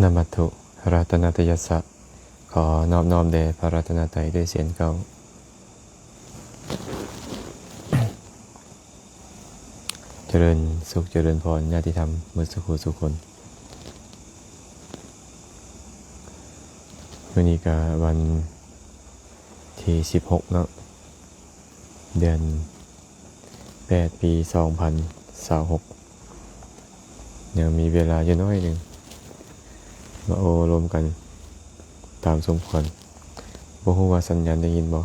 ນະມັດຖຸ ລັດຕະນະຕະຍັດສະ ຂໍນອບນ້ອມແດ່ພະລັດຕະນະໄຕດ້ວຍສຽງເກົ້າ. ຈະເລີນສຸກ ຈະເລີນພອນ ຍາດຕິທຳໝົດສູ່ຜູ້ສູ່ຄົນ. ມື້ນີ້ກະວັນທີສິບຫົກເນາະ ເດືອນ ແປດ ປີສອງພັນຊາວຫົກ ຍັງມີເວລາຢູ່ໜ້ອຍໜຶ່ງ ມາໂອ້ລົມກັນຕາມສົມຄວນ. ບໍ່ຮູ້ວ່າສັນຍານໄດ້ຍິນບໍ່?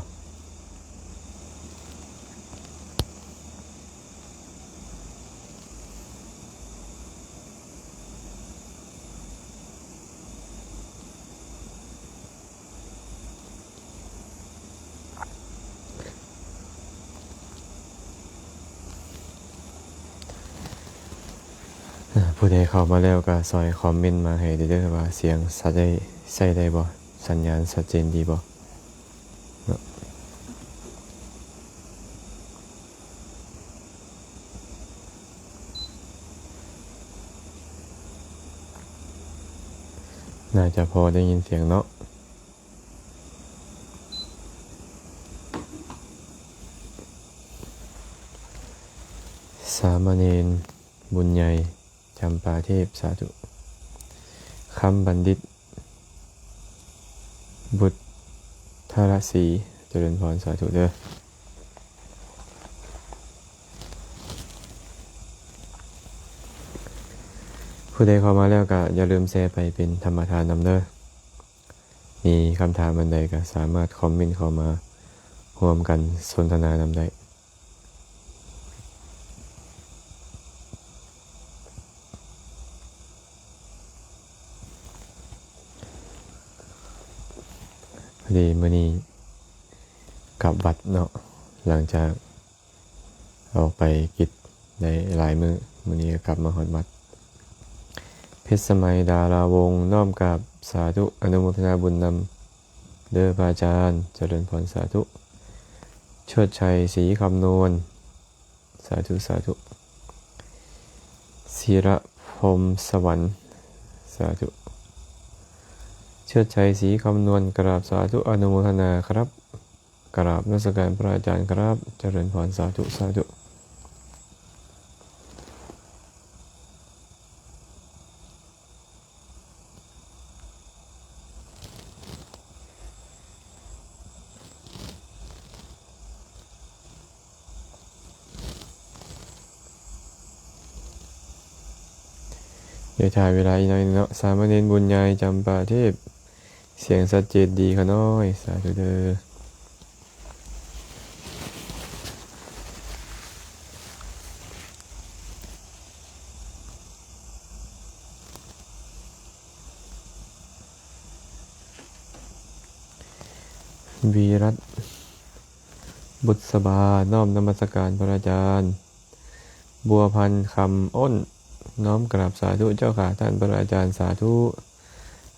ຜູ້ໃດເຂົ້າມາແລ້ວກໍຊ່ອຍຄອມເມັນມາໃຫ້ເດີ້ ວ່າສຽງໃຊ້ໄດ້ ໃຊ້ໄດ້ບໍ່? ສັນຍານຊັດເຈນດີບໍ່ເນາະ? ໜ້າຈະພໍໄດ້ຍິນສຽງເນາະ. ສາມະເນນ ບຸນໃຫຍ່ ຈຳປາເທບ ສາທຸ. ຄຳບັນດິດ ບຸດທະລະສີ ຈະເລີນພອນ ສາທຸເດີ້. ຜູ້ໃດເຂົ້າມາແລ້ວກໍຢ່າລືມແຊໄປເປັນທຳມະທານນຳເດີ້. ມີຄຳຖາມອັນໃດກໍສາມາດຄອມເມັນເຂົ້າມາຮ່ວມກັນສົນທະນານຳໄດ້. ພໍດີມື້ນີ້ກັບວັດເນາະ ຫຼັງຈາກ ອອກໄປກິດໄດ້ຫຼາຍມື້ ມື້ນີ້ກໍກັບມາຮອດວັດ. ເພັດສະໄໝ ດາລາວົງ ນ້ອມກາບສາທຸ ອະນຸໂມທະນາບຸນນຳເດີ້ພະອາຈານ ຈະເລີນພອນ ສາທຸ. ເຊີດໄຊ ສີຄຳນວນ ສາທຸ ສາທຸ. ສີລະພົມສະຫວັນ ສາທຸ. ເຊີດໄຊ ສີຄຳນວນ ກະລາບສາທຸ ອະນຸໂມທະນາຄັບ. ກະລາບນະມັດສະການພະອາຈານຄັບ ຈະເລີນພອນ ສາທຸ ສາທຸ. ດຽວຖ້າເວລາອີກໜ້ອຍໜຶ່ງເນາະ ສາມະເນນບຸນໃຫຍ່ ຈຳປາເທບ ສຽງຊັດເຈນດີຂະນ້ອຍ ສາທຸເດີ້. ວິລັດ ບຸດສະບາ ນ້ອມນະມັດສະການພະອາຈານ. ບົວພັນ ຄຳອ້ນ ນ້ອມກາບສາທຸເຈົ້າຂ້າທ່ານພະອາຈານ ສາທຸ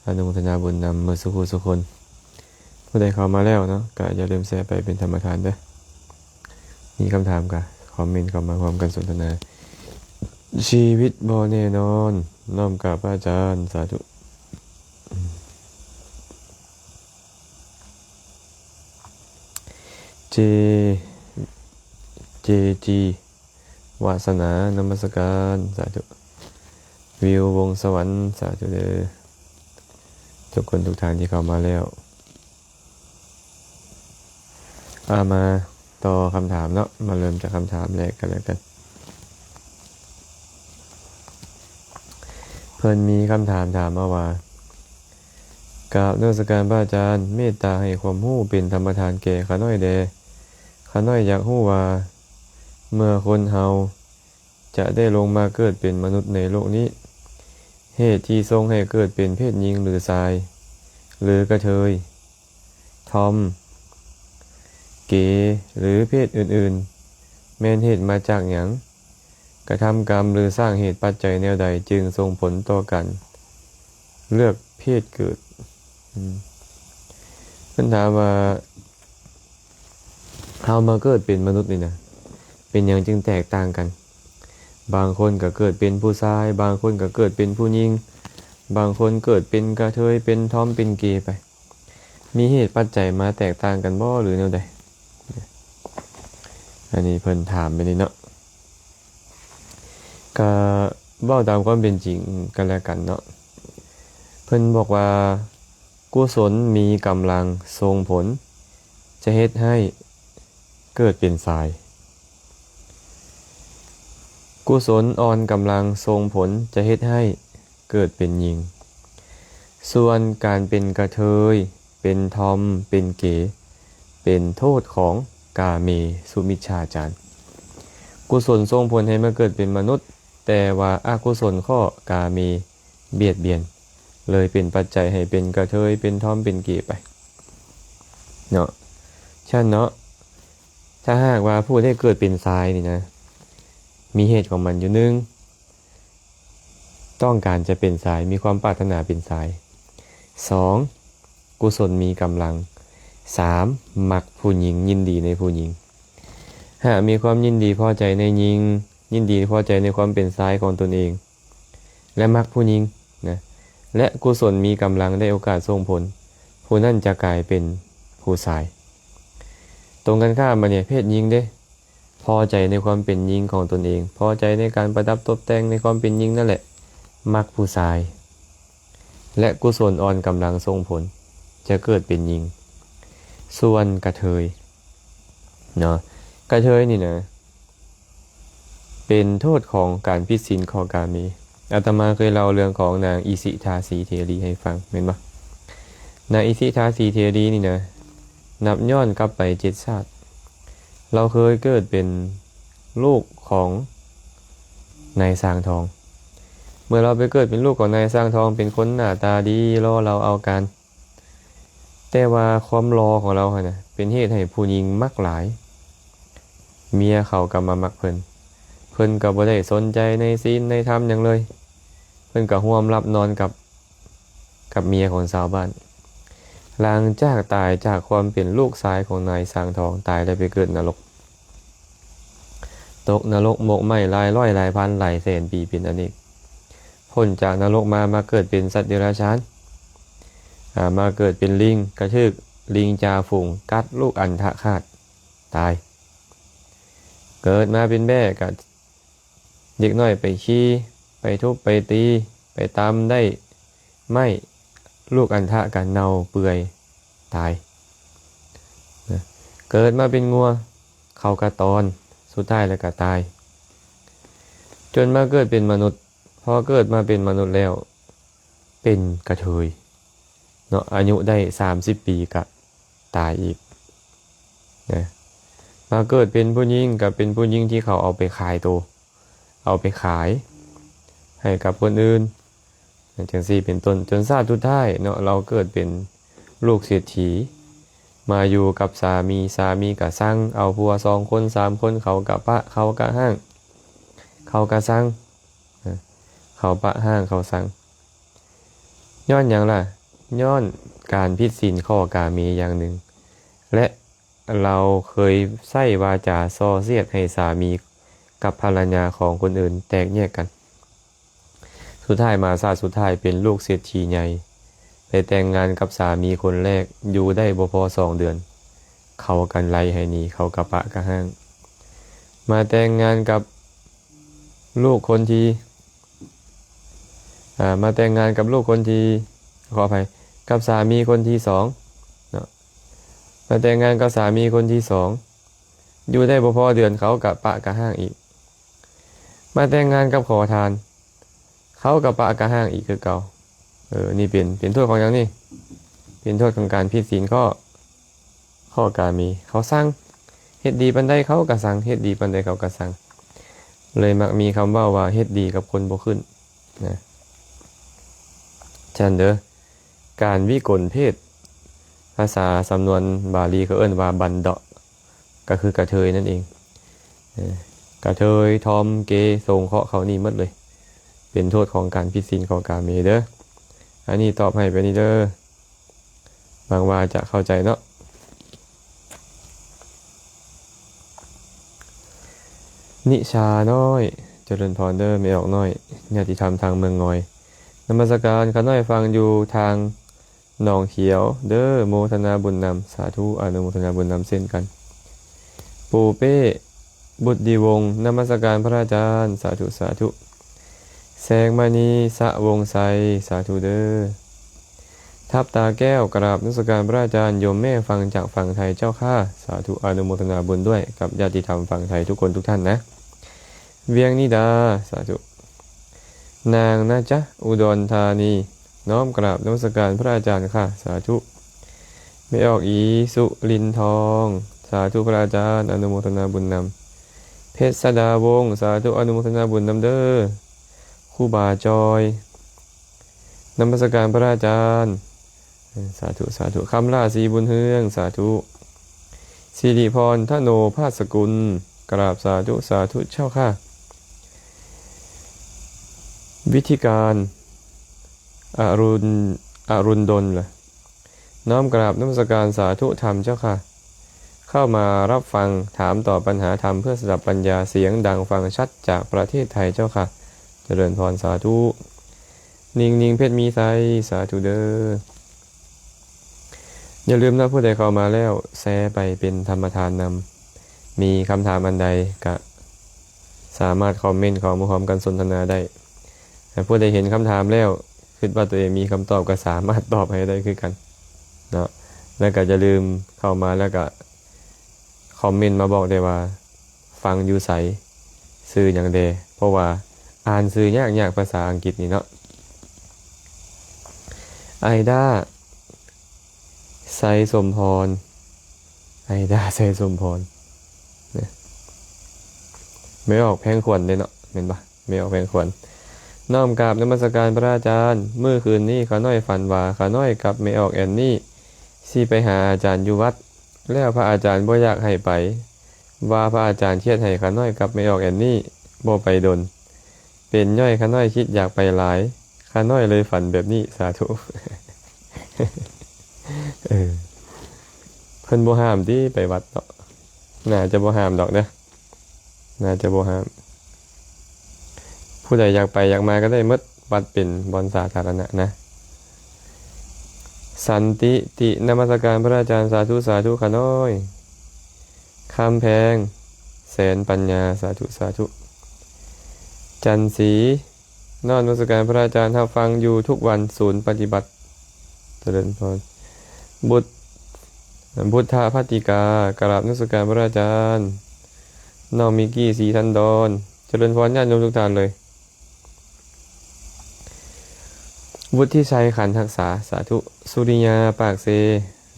ອະນຸໂມທະນາບຸນນຳໝົດສູ່ຜູ້ສູ່ຄົນ. ຜູ້ໃດເຂົ້າມາແລ້ວເນາະ ກະຢ່າລືມແຊໄປເປັນທຳມະທານເດີ້. ມີຄຳຖາມກະຄອມເມັນເຂົ້າມາຮ່ວມກັນສົນທະນາ. ຊີວິດບໍ່ແນ່ນອນ ນ້ອມກາບພະອາຈານ ສາທຸ. ເຈ ເຈຈີ ວາສະໜາ ນະມັດສະການ ສາທຸ. ວິວ ວົງສະຫວັນ ສາທຸເດີ້ ທຸກຄົນທຸກທ່ານທີ່ເຂົ້າມາແລ້ວ. ເອົາ ມາຕໍ່ຄຳຖາມເນາະ ມາເລີ່ມຈາກຄຳຖາມແລກກັນແລ້ວກັນ. ເພິ່ນມີຄຳຖາມຖາມມາວ່າ ກາບນະມັດສະການພະອາຈານ ເມດຕາໃຫ້ຄວາມຮູ້ເປັນທຳມະທານແກ່ຂ້ານ້ອຍແດ່. ຂ້ານ້ອຍຢາກຮູ້ວ່າ ເມື່ອຄົນເຮົາຈະໄດ້ລົງມາເກີດເປັນມະນຸດໃນໂລກນີ້ ເຫດທີ່ສົ່ງໃຫ້ເກີດເປັນເພດຍິງ ຫຼື ຊາຍ ຫຼື ກະເທີຍ ທອມ ເກ ຫຼື ເພດອື່ນໆ ແມ່ນເຫດມາຈາກຫຍັງ? ກະທຳກຳ ຫຼື ສ້າງເຫດປັດໄຈແນວໃດຈຶ່ງສົ່ງຜົນຕໍ່ການເລືອກເພດເກີດ? ອືມ ເພິ່ນຖາມວ່າ ເຮົາມາເກີດເປັນມະນຸດນີ້ນະ ເປັນຫຍັງຈຶ່ງແຕກຕ່າງກັນ? ບາງຄົນກໍເກີດເປັນຜູ້ຊາຍ ບາງຄົນກໍເກີດເປັນຜູ້ຍິງ ບາງຄົນເກີດເປັນກະເທີຍ ເປັນທອມ ເປັນເກໄປ ມີເຫດປັດໄຈມາແຕກຕ່າງກັນບໍ່ ຫຼືແນວໃດ? ອັນນີ້ເພິ່ນຖາມແບບນີ້ເນາະ ກະເວົ້າຕາມຄວາມເປັນຈິງກັນແລະກັນເນາະ ເພິ່ນບອກວ່າ ກຸສົນມີກຳລັງສົ່ງຜົນ ຈະເຮັດໃຫ້ເກີດເປັນຊາຍ ກຸສົນອ່ອນກຳລັງສົ່ງຜົນ ຈະເຮັດໃຫ້ເກີດເປັນຍິງ ສ່ວນການເປັນກະເທີຍ ເປັນທອມ ເປັນເກ ເປັນໂທດຂອງກາເມສຸມິດສາຈານ ກຸສົນສົ່ງຜົນໃຫ້ມາເກີດເປັນມະນຸດ ແຕ່ວ່າອະກຸສົນຂໍ້ກາເມບຽດບຽນ ເລີຍເປັນປັດໄຈໃຫ້ເປັນກະເທີຍ ເປັນທອມ ເປັນເກໄປເນາະ ຊັ້ນເນາະ ຖ້າຫາກວ່າຜູ້ໃດເກີດເປັນຊາຍນີ້ນະ ມີເຫດຂອງມັນຢູ່ ໜຶ່ງ ຕ້ອງການຈະເປັນຊາຍ ມີຄວາມປາດຖະໜາເປັນຊາຍ ສອງ ກຸສົນມີກຳລັງ ສາມ ມັກຜູ້ຍິງ ຍິນດີໃນຜູ້ຍິງ ຫາກມີຄວາມຍິນດີພໍໃຈໃນຍິງ ຍິນດີພໍໃຈໃນຄວາມເປັນຊາຍຂອງຕົນເອງ ແລະ ມັກຜູ້ຍິງນະ ແລະ ກຸສົນມີກຳລັງ ໄດ້ໂອກາດສົ່ງຜົນ ຜູ້ນັ້ນຈະກາຍເປັນຜູ້ຊາຍ. ຕົງກັນຂ້າມບາດນີ້ ເພດຍິງເດ້ ພໍໃຈໃນຄວາມເປັນຍິງຂອງຕົນເອງ ພໍໃຈໃນການປະດັບຕົບແຕ່ງໃນຄວາມເປັນຍິງນັ້ນແຫຼະ ມັກຜູ້ຊາຍ ແລະ ກຸສົນອ່ອນກຳລັງສົ່ງຜົນ ຈະເກີດເປັນຍິງ. ສ່ວນກະເທີຍເນາະ ກະເທີຍນີ້ນະ ເປັນໂທດຂອງການຜິດສິນຂໍ້ກາເມ. ອາດຕະມາເຄີຍເລົ່າເລື່ອງຂອງນາງອິສິທາສີເທລີໃຫ້ຟັງ ແມ່ນບໍ່? ນາງອິສິທາສີເທລີນີ້ນະ ນັບຍ້ອນກັບໄປເຈັດຊາດ ລາວເຄີຍເກີດເປັນລູກຂອງນາຍຊ່າງທອງ. ເມື່ອລາວໄປເກີດເປັນລູກຂອງນາຍຊ່າງທອງ ເປັນຄົນໜ້າຕາດີ ຫຼໍ່ເຫຼົ່າເອົາການ ແຕ່ວ່າຄວາມຫຼໍ່ຂອງລາວຫັ້ນນະ ເປັນເຫດໃຫ້ຜູ້ຍິງມັກຫຼາຍ ເມຍເຂົາກໍມາມັກເພິ່ນ ເພິ່ນກໍບໍ່ໄດ້ສົນໃຈໃນສິນໃນທຳຫຍັງເລີຍ ເພິ່ນກໍຮ່ວມຫຼັບນອນກັບ ກັບເມຍຂອງຊາວບ້ານ. ຫຼັງຈາກຕາຍຈາກຄວາມເປັນລູກຊາຍຂອງນາຍຊ່າງທອງ ຕາຍແລ້ວໄປເກີດນະລົກ ຕົກນະລົກໝົກໄໝ້ຫຼາຍຮ້ອຍຫຼາຍພັນຫຼາຍແສນປີເປັນອະເນກ ພົ້ນຈາກນະລົກມາ ມາເກີດເປັນສັດເດຍລະສານ ອາ ມາເກີດເປັນລິງ ກະຖືກລິງຈ່າຝູງກັດລູກອັນທະຂາດ ຕາຍ. ເກີດມາເປັນແບ້ກະ ເດັກນ້ອຍໄປຂີ່ ໄປທຸບ ໄປຕີ ໄປຕຳໄດ້ໄມ້ ລູກອັນທະກະເນົ່າເປື່ອຍຕາຍ. ເກີດມາເປັນງົວ ເຂົາກະຕ້ອນ ສຸດທ້າຍແລ້ວກະຕາຍ. ຈົນມາເກີດເປັນມະນຸດ ພໍເກີດມາເປັນມະນຸດແລ້ວ ເປັນກະເທີຍເນາະ ອາຍຸໄດ້ສາມສິບປີກະຕາຍອີກນະ. ມາເກີດເປັນຜູ້ຍິງ ກະເປັນຜູ້ຍິງທີ່ເຂົາເອົາໄປຂາຍໂຕ ເອົາໄປຂາຍໃຫ້ກັບຄົນອື່ນ ຈັ່ງຊີ້ເປັນຕົ້ນ. ຈົນຊາດສຸດທ້າຍເນາະ ລາວເກີດເປັນລູກເສດຖີ ມາຢູ່ກັບສາມີ ສາມີກະຊັງ ເອົາຜົວສອງຄົນສາມຄົນ ເຂົາກະປະ ເຂົາກະຮ້າງ ເຂົາກະຊັງ ເຂົາປະຮ້າງ ເຂົາຊັງ. ຍ້ອນຫຍັງລະ? ຍ້ອນການຜິດສິນຂໍ້ກາເມຢ່າງໜຶ່ງ ແລະ ລາວເຄີຍໃຊ້ວາຈາສໍ້ສຽດໃຫ້ສາມີກັບພັນລະຍາຂອງຄົນອື່ນແຕກແຍກກັນ. ສຸດທ້າຍມາຊາດສຸດທ້າຍເປັນລູກເສດຖີໃຫຍ່ ໄດ້ແຕ່ງງານກັບສາມີຄົນແລກ ຢູ່ໄດ້ບໍ່ພໍສອງເດືອນ ເຂົາກະໄລ່ໃຫ້ໜີ ເຂົາກະປະກະຮ້າງ. ມາແຕ່ງງານກັບລູກຄົນທີ ອາ ມາແຕ່ງງານກັບລູກຄົນທີ ຂໍອະໄພ ກັບສາມີຄົນທີສອງເນາະ ມາແຕ່ງງານກັບສາມີຄົນທີສອງ ຢູ່ໄດ້ບໍ່ພໍເດືອນ ເຂົາກະປະກະຮ້າງອີກ. ມາແຕ່ງງານກັບຂໍທານ ເຂົາກະປະກະຮ້າງອີກຄືເກົ່າ. ເອີ ນີ້ເປັນ ເປັນໂທດຂອງຫຍັງນີ້? ເປັນໂທດຂອງການຜິດສິນຂໍ້ ຂໍ້ກາເມ. ເຂົາຊັງ ເຮັດດີປານໃດເຂົາກະຊັງ ເຮັດດີປານໃດເຂົາກະຊັງ. ເລີຍມັກມີຄຳເວົ້າວ່າ ເຮັດດີກັບຄົນບໍ່ຂຶ້ນນະ. ຊັ້ນເດີ ການວິກົນເພດ ພາສາສຳນວນບາລີເຂົາເອີ້ນວ່າບັນເດາະ ກໍຄືກະເທີຍນັ້ນເອງ. ເອີ ກະເທີຍ ທອມ ເກ ສົງເຄາະເຂົ້ານີ້ໝົດເລີຍ ເປັນໂທດຂອງການຜິດສິນຂໍ້ກາເມເດີ. ອັນນີ້ຕອບໃຫ້ໄປນີ້ເດີ ຫວັງວ່າຈະເຂົ້າໃຈເນາະ. ນິຊານ້ອຍ ຈະເລີນພອນເດີ ແມ່ອອກນ້ອຍ ຍາດຕິທຳທາງເມືອງງອຍ ນະມັດສະການ ຂ້ານ້ອຍຟັງຢູ່ທາງໜອງຂຽວເດີ້ ໂມທະນາບຸນນຳ. ສາທຸ ອະນຸໂມທະນາບຸນນຳເຊັ່ນກັນ. ປູເປ້ ບຸດດີວົງ ນະມັດສະການພະອາຈານ. ສາທຸ ສາທຸ. ແສງມະນີ ສະວົງໄຊ. ສາທຸເດີ້. ທັບຕາແກ້ວ ກະລາບນະມັດສະການພະອາຈານ. ໂຍມແມ່ຟັງຈາກຝັ່ງໄທເຈົ້າຂ້າ. ສາທຸ ອະນຸໂມທະນາບຸນດ້ວຍກັບຍາດຕິທຳຝັ່ງໄທທຸກຄົນທຸກທ່ານນະ. ວຽງນິດາ ສາທຸ. ນາງນະຈະ ອຸດອນທານີ ນ້ອມກາບນະມັດສະການພະອາຈານຄ່ະ ສາທຸ. ແມ່ອອກອີ ສຸລິນທອງ ສາທຸພະອາຈານ ອະນຸໂມທະນາບຸນນຳ. ເພັດສະດາວົງ ສາທຸ ອະນຸໂມທະນາບຸນນຳເດີ້. ຄູບາຈອຍ ນະມັດສະການພະອາຈານ. ເອີ ສາທຸ ສາທຸ. ຄຳຫຼ້າ ສີບຸນເຮືອງ ສາທຸ. ສິລິພອນ ທະໂນພາສະກຸນ ກະລາບສາທຸ ສາທຸເຈົ້າຄ່ະ. ວິທິການ ອະລຸນ ອະລຸນດົນ ນ້ອມກະລາບນະມັດສະການ ສາທຸທຳເຈົ້າຄ່ະ. ເຂົ້າມາຮັບຟັງ ຖາມຕອບປັນຫາທຳ ເພື່ອສະດັບປັນຍາ ສຽງດັງຟັງຊັດ ຈາກປະເທດໄທເຈົ້າຄ່ະ. ຈະເລີນພອນ ສາທຸ. ນິງນິງ ເພັດມີໄຊ ສາທຸເດີ້. ຢ່າລືມເນາະ ຜູ້ໃດເຂົ້າມາແລ້ວ ແຊໄປເປັນທຳມະທານນຳ. ມີຄຳຖາມອັນໃດກະສາມາດຄອມເມັນເຂົ້າມາຮ່ວມກັນສົນທະນາໄດ້. ແລະ ຜູ້ໃດເຫັນຄຳຖາມແລ້ວ ຄິດວ່າຕົວເອງມີຄຳຕອບ ກະສາມາດຕອບໃຫ້ໄດ້ຄືກັນເນາະ. ແລ້ວກະຢ່າລືມເຂົ້າມາແລ້ວກະຄອມເມັນມາບອກໄດ້ວ່າ ຟັງຢູ່ໃສ ຊື່ຫຍັງແດ່ ເພາະວ່າອ່ານຊື່ຍາກໆ ພາສາອັງກິດນີ້ເນາະ. ໄອດາ ໄຊສົມພອນ ໄອດາ ໄຊສົມພອນ ແມ່ອອກແພງຂວັນເດ້ເນາະ ແມ່ນບໍ່? ແມ່ອອກແພງຂວັນ. ນ້ອມກາບນະມັດສະການພະອາຈານ. ມື້ຄືນນີ້ຂ້ານ້ອຍຝັນວ່າ ຂ້ານ້ອຍກັບແມ່ອອກແອນນີ້ ຊິໄປຫາອາຈານຢູ່ວັດ ແລ້ວພະອາຈານບໍ່ຢາກໃຫ້ໄປ ວ່າພະອາຈານຄຽດໃຫ້ຂ້ານ້ອຍກັບແມ່ອອກແອນນີ້ບໍ່ໄປດົນ ເປັນຍ້ອນຂ້ານ້ອຍຄິດຢາກໄປຫຼາຍ ຂ້ານ້ອຍເລີຍຝັນແບບນີ້. ສາທຸ. ເອີ ເພິ່ນບໍ່ຫ້າມຕິໄປວັດເນາະ. ໜ້າຈະບໍ່ຫ້າມດອກເດີ້ ໜ້າຈະບໍ່ຫ້າມ. ຜູ້ໃດຢາກໄປຢາກມາກະໄດ້ໝົດ ວັດເປັນບ່ອນສາທາລະນະນະ. ສັນຕິ ຕິ ນະມັດສະການພະອາຈານ. ສາທຸ ສາທຸຂ້ານ້ອຍ. ຄຳແພງ ແສນປັນຍາ. ສາທຸ ສາທຸ. ຈັນສີ ນ້ອມນະມັດສະການພະອາຈານ ຮັບຟັງຢູ່ທຸກວັນ ສູນປະຕິບັດ. ຈະເລີນພອນ. ບຸດ ບຸດທະພັດຕິກາ ກະລາບນະມັດສະການພະອາຈານ. ນ້ອງມິກກີ ສີທັນດອນ. ຈະເລີນພອນ ຍາດໂຍມທຸກທ່ານເລີຍ. ວຸດທິໄຊ ຂັນຮັກສາ. ສາທຸ. ສຸລິຍາ ປາກເຊ.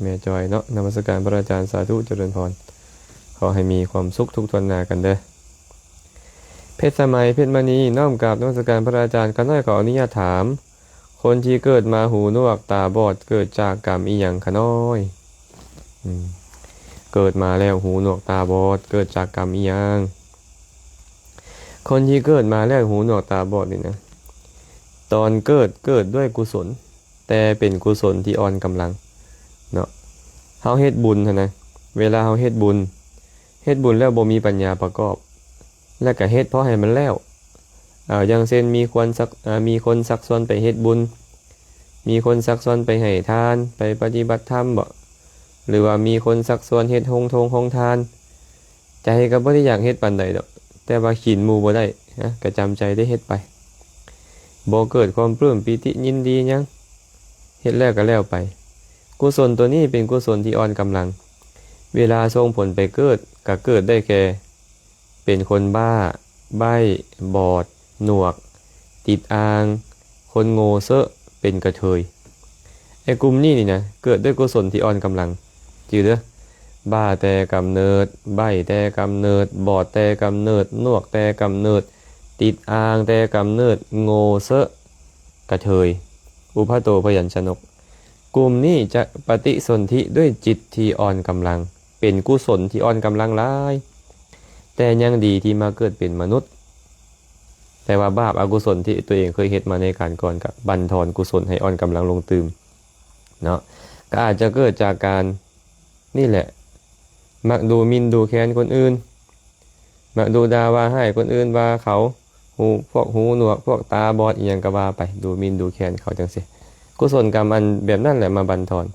ແມ່ຈອຍເນາະ ນະມັດສະການພະອາຈານ. ສາທຸ ຈະເລີນພອນ. ຂໍໃຫ້ມີຄວາມສຸກທຸກຖ້ວນໜ້າກັນເດີ້. ເພັດສະໄໝ ເພັດມະນີ ນ້ອມກາບນະມັດສະການພະອາຈານ. ຂ້ານ້ອຍຂໍອະນຸຍາດຖາມ ຄົນທີ່ເກີດມາຫູໜວກຕາບອດ ເກີດຈາກກຳອີ່ຫຍັງຂະນ້ອຍ? ອືມ ເກີດມາແລ້ວຫູໜວກຕາບອດ ເກີດຈາກກຳອີ່ຫຍັງ? ຄົນທີ່ເກີດມາແລ້ວຫູໜວກຕາບອດນີ້ນະ ຕອນເກີດ ເກີດດ້ວຍກຸສົນ ແຕ່ເປັນກຸສົນທີ່ອ່ອນກຳລັງເນາະ. ເຮົາເຮັດບຸນຫັ້ນນະ ເວລາເຮົາເຮັດບຸນ ເຮັດບຸນແລ້ວບໍ່ມີປັນຍາປະກອບ ແລ້ວກະເຮັດພໍໃຫ້ມັນແລ້ວ. ເອົາ ຢ່າງເຊັ່ນ ມີຄວນຊັກ ເອົາ ມີຄົນຊັກຊວນໄປເຮັດບຸນ ມີຄົນຊັກຊວນໄປໃຫ້ທານ ໄປປະຕິບັດທຳບໍ ຫຼືວ່າມີຄົນຊັກຊວນເຮັດໂຮງທົ່ງໂຮງທານ ໃຈກະບໍ່ໄດ້ຢາກເຮັດປານໃດດອກ ແຕ່ວ່າຂິນໝູ່ບໍ່ໄດ້ນະ ກະຈຳໃຈໄດ້ເຮັດໄປ ບໍ່ເກີດຄວາມປຶ້ມປີຕິຍິນດີຫຍັງ ເຮັດແລ້ວກະແລ້ວໄປ. ກຸສົນໂຕນີ້ເປັນກຸສົນທີ່ອ່ອນກຳລັງ ເວລາສົ່ງຜົນໄປເກີດ ກະເກີດໄດ້ແກ່ ເປັນຄົນບ້າ ໃບ້ ບອດ ໜວກ ຕິດອ່າງ ຄົນໂງ່ເຊາະ ເປັນກະເທີຍ. ໄອ້ກຸ່ມນີ້ນີ້ນະ ເກີດດ້ວຍກຸສົນທີ່ອ່ອນກຳລັງ ຈື່ເດີ້ ບ້າແຕ່ກຳເນີດ ໃບ້ແຕ່ກຳເນີດ ບອດແຕ່ກຳເນີດ ໜວກແຕ່ກຳເນີດ ຕິດອ່າງແຕ່ກຳເນີດ ໂງ່ເຊາະ ກະເທີຍ ອຸປະໂຕພະຍັນຊະນົກ. ກຸ່ມນີ້ຈະປະຕິສົນທິດ້ວຍຈິດທີ່ອ່ອນກຳລັງ ເປັນກຸສົນທີ່ອ່ອນກຳລັງຫຼາຍ ແຕ່ຍັງດີທີ່ມາເກີດເປັນມະນຸດ ແຕ່ວ່າບາບອະກຸສົນທີ່ຕົວເອງເຄີຍເຮັດມາໃນການກ່ອນ ກະບັນທອນກຸສົນໃຫ້ອ່ອນກຳລັງລົງຕື່ມເນາະ. ກະອາດຈະເກີດຈາກການນີ້ແຫຼະ ມັກດູໝິ່ນດູແຄນຄົນອື່ນ ມັກດຸດ່າວ່າຮ້າຍຄົນອື່ນ ວ່າເຂົາ ຫູ ພວກຫູໜວກ ພວກຕາບອດ ອີ່ຫຍັງກໍວ່າໄປ ດູໝິ່ນດູແຄນເຂົາຈັ່ງຊີ້. ກຸສົນກຳອັນແບບນັ້ນແຫຼະມາບັນທອນ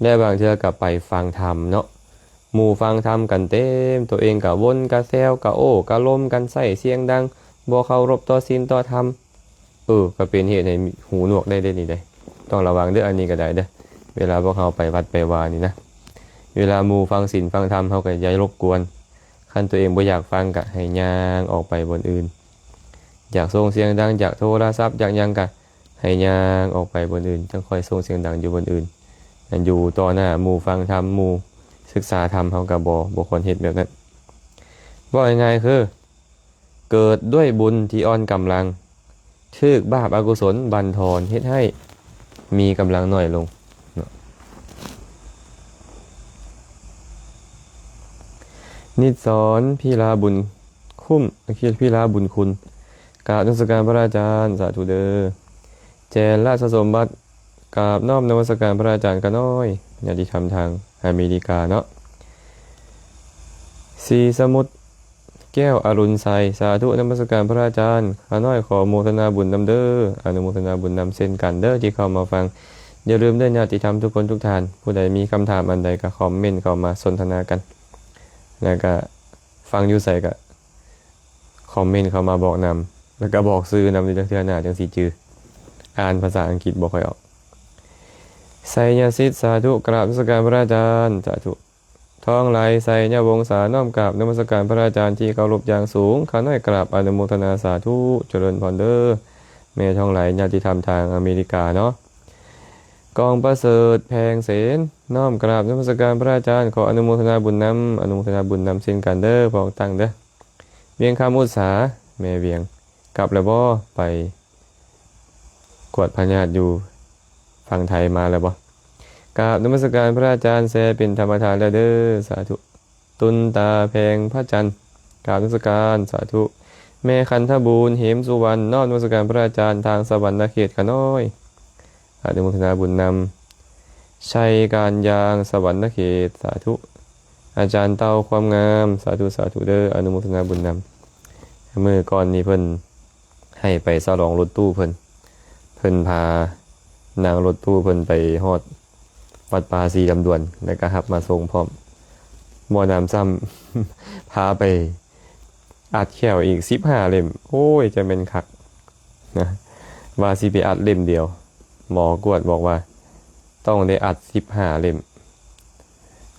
ແລະ ບາງເທື່ອກໍໄປຟັງທຳເນາະ ໝູ່ຟັງທຳກັນເຕັມ ໂຕເອງກໍວົນ ກໍແຊວ ກໍໂອ້ ກໍລົມກັນ ໃຊ້ສຽງດັງ ບໍ່ເຄົາລົບຕໍ່ສິນຕໍ່ທຳ. ເອີ ກໍເປັນເຫດໃຫ້ຫູໜວກໄດ້ເດ້ນີ້ເດ້. ຕ້ອງລະວັງເດີ້ ອັນນີ້ກໍໄດ້ເດີ້. ເວລາພວກເຮົາໄປວັດໄປວານີ້ນະ ເວລາໝູ່ຟັງສິນຟັງທຳ ເຮົາກໍຢ່າລົບກວນ. ຄັນຕົວເອງບໍ່ຢາກຟັງ ກໍໃຫ້ຍ່າງອອກໄປບ່ອນອື່ນ. ຢາກສົ່ງສຽງດັງ ຢາກໂທລະສັບ ຢາກຫຍັງ ກໍໃຫ້ຍ່າງອອກໄປບ່ອນອື່ນ ຈັ່ງຄ່ອຍສົ່ງສຽງດັງຢູ່ບ່ອນອື່ນ. ອັນຢູ່ຕໍ່ໜ້າໝູ່ຟັງທຳ ໝູ່ສຶກສາທຳ ເຮົາກໍບໍ່ ບໍ່ຄວນເຮັດແບບນັ້ນ. ເວົ້າງ່າຍໆຄື ເກີດດ້ວຍບຸນທີ່ອ່ອນກຳລັງ ຖືກບາບອະກຸສົນບັນທອນ ເຮັດໃຫ້ມີກຳລັງໜ້ອຍລົງເນາະ. ນິດສອນ ພິລາບຸນຄຸ້ມ ພິລາບຸນຄຸນ ກາບນະມັດສະການພະອາຈານ ສາທຸເດີ້. ແຈນລາຊະສົມບັດ ກາບນ້ອມນະມັດສະການພະອາຈານຂ້ານ້ອຍ ຍາດຕິທຳທາງອາເມລິກາເນາະ. ສີສະໝຸດ ແກ້ວອະລຸນໄຊ ສາທຸນະມັດສະການພະອາຈານ ຂ້ານ້ອຍຂໍໂມທະນາບຸນນຳເດີ້. ອະນຸໂມທະນາບຸນນຳເຊັ່ນກັນເດີ້ ທີ່ເຂົ້າມາຟັງ. ຢ່າລືມເດີ້ ຍາດຕິທຳທຸກຄົນທຸກທ່ານ ຜູ້ໃດມີຄຳຖາມອັນໃດກໍຄອມເມັນເຂົ້າມາສົນທະນາກັນ ແລ້ວກໍຟັງຢູ່ໃສກໍ ຄອມເມັນເຂົ້າມາບອກນຳ ແລ້ວກໍບອກຊື່ນຳເດີ້ ເທື່ອໜ້າຈັ່ງຊິຈື່. ອ່ານພາສາອັງກິດບໍ່ຄ່ອຍອອກ. ໄຊຍະສິດ ສາທຸ ກາບນະມັດສະການພະອາຈານ ສາທຸ. ທອງໄຫຼ ໄຊຍະວົງສາ ນ້ອມກາບນະມັດສະການພະອາຈານທີ່ເຄົາລົບຢ່າງສູງ. ຂ້ານ້ອຍກາບອະນຸໂມທະນາ ສາທຸ ຈະເລີນພອນເດີ້ ແມ່ທອງໄຫຼ ຍາດຕິທຳທາງອາເມລິກາເນາະ. ກອງປະເສີດ ແພງເສນ ນ້ອມກາບນະມັດສະການພະອາຈານ ຂໍອະນຸໂມທະນາບຸນນຳ. ອະນຸໂມທະນາບຸນນຳເຊັ່ນກັນເດີ້ ພວກຕັ້ງເດີ້. ວຽງຄຳອຸດສາ ແມ່ວຽງ ກັບແລ້ວບໍ່? ໄປກວດພະຍາດຢູ່ຝັ່ງໄທມາແລ້ວບໍ່? ກາບນະມັດສະການພະອາຈານ ແຊເປັນທຳມະທານແລ້ວເດີ້ ສາທຸ. ຕຸນຕາແພງພະຈັນ ກາບນະມັດສະການ ສາທຸ. ແມ່ຂັນທະບູນ ເຫມສຸວັນ ນ້ອມນະມັດສະການພະອາຈານ ທາງສະຫວັນນະເຂດຂ້ານ້ອຍ. ອະນຸໂມທະນາບຸນນຳ. ໄຊການຢາງ ສະຫວັນນະເຂດ ສາທຸ. ອາຈານເຕົ່າຄວາມງາມ ສາທຸ ສາທຸເດີ້ ອະນຸໂມທະນາບຸນນຳ. ມື້ກ່ອນນີ້ເພິ່ນໃຫ້ໄປສະຫຼອງລົດຕູ້ເພິ່ນ ເພິ່ນພານັ່ງລົດຕູ້ເພິ່ນໄປຮອດວັດປ່າສີລຳດວນ ແລ້ວກໍຮັບມາສົ່ງພ້ອມ. ໝໍນຳຊ້ຳພາໄປອັດແຂ້ວອີກສິບຫ້າເຫຼັ້ມ. ໂອ້ຍ ຈະແມ່ນຄັກນະ ວ່າຊິໄປອັດເຫຼັ້ມດຽວ ໝໍກວດບອກວ່າຕ້ອງໄດ້ອັດສິບຫ້າເຫຼັ້ມ.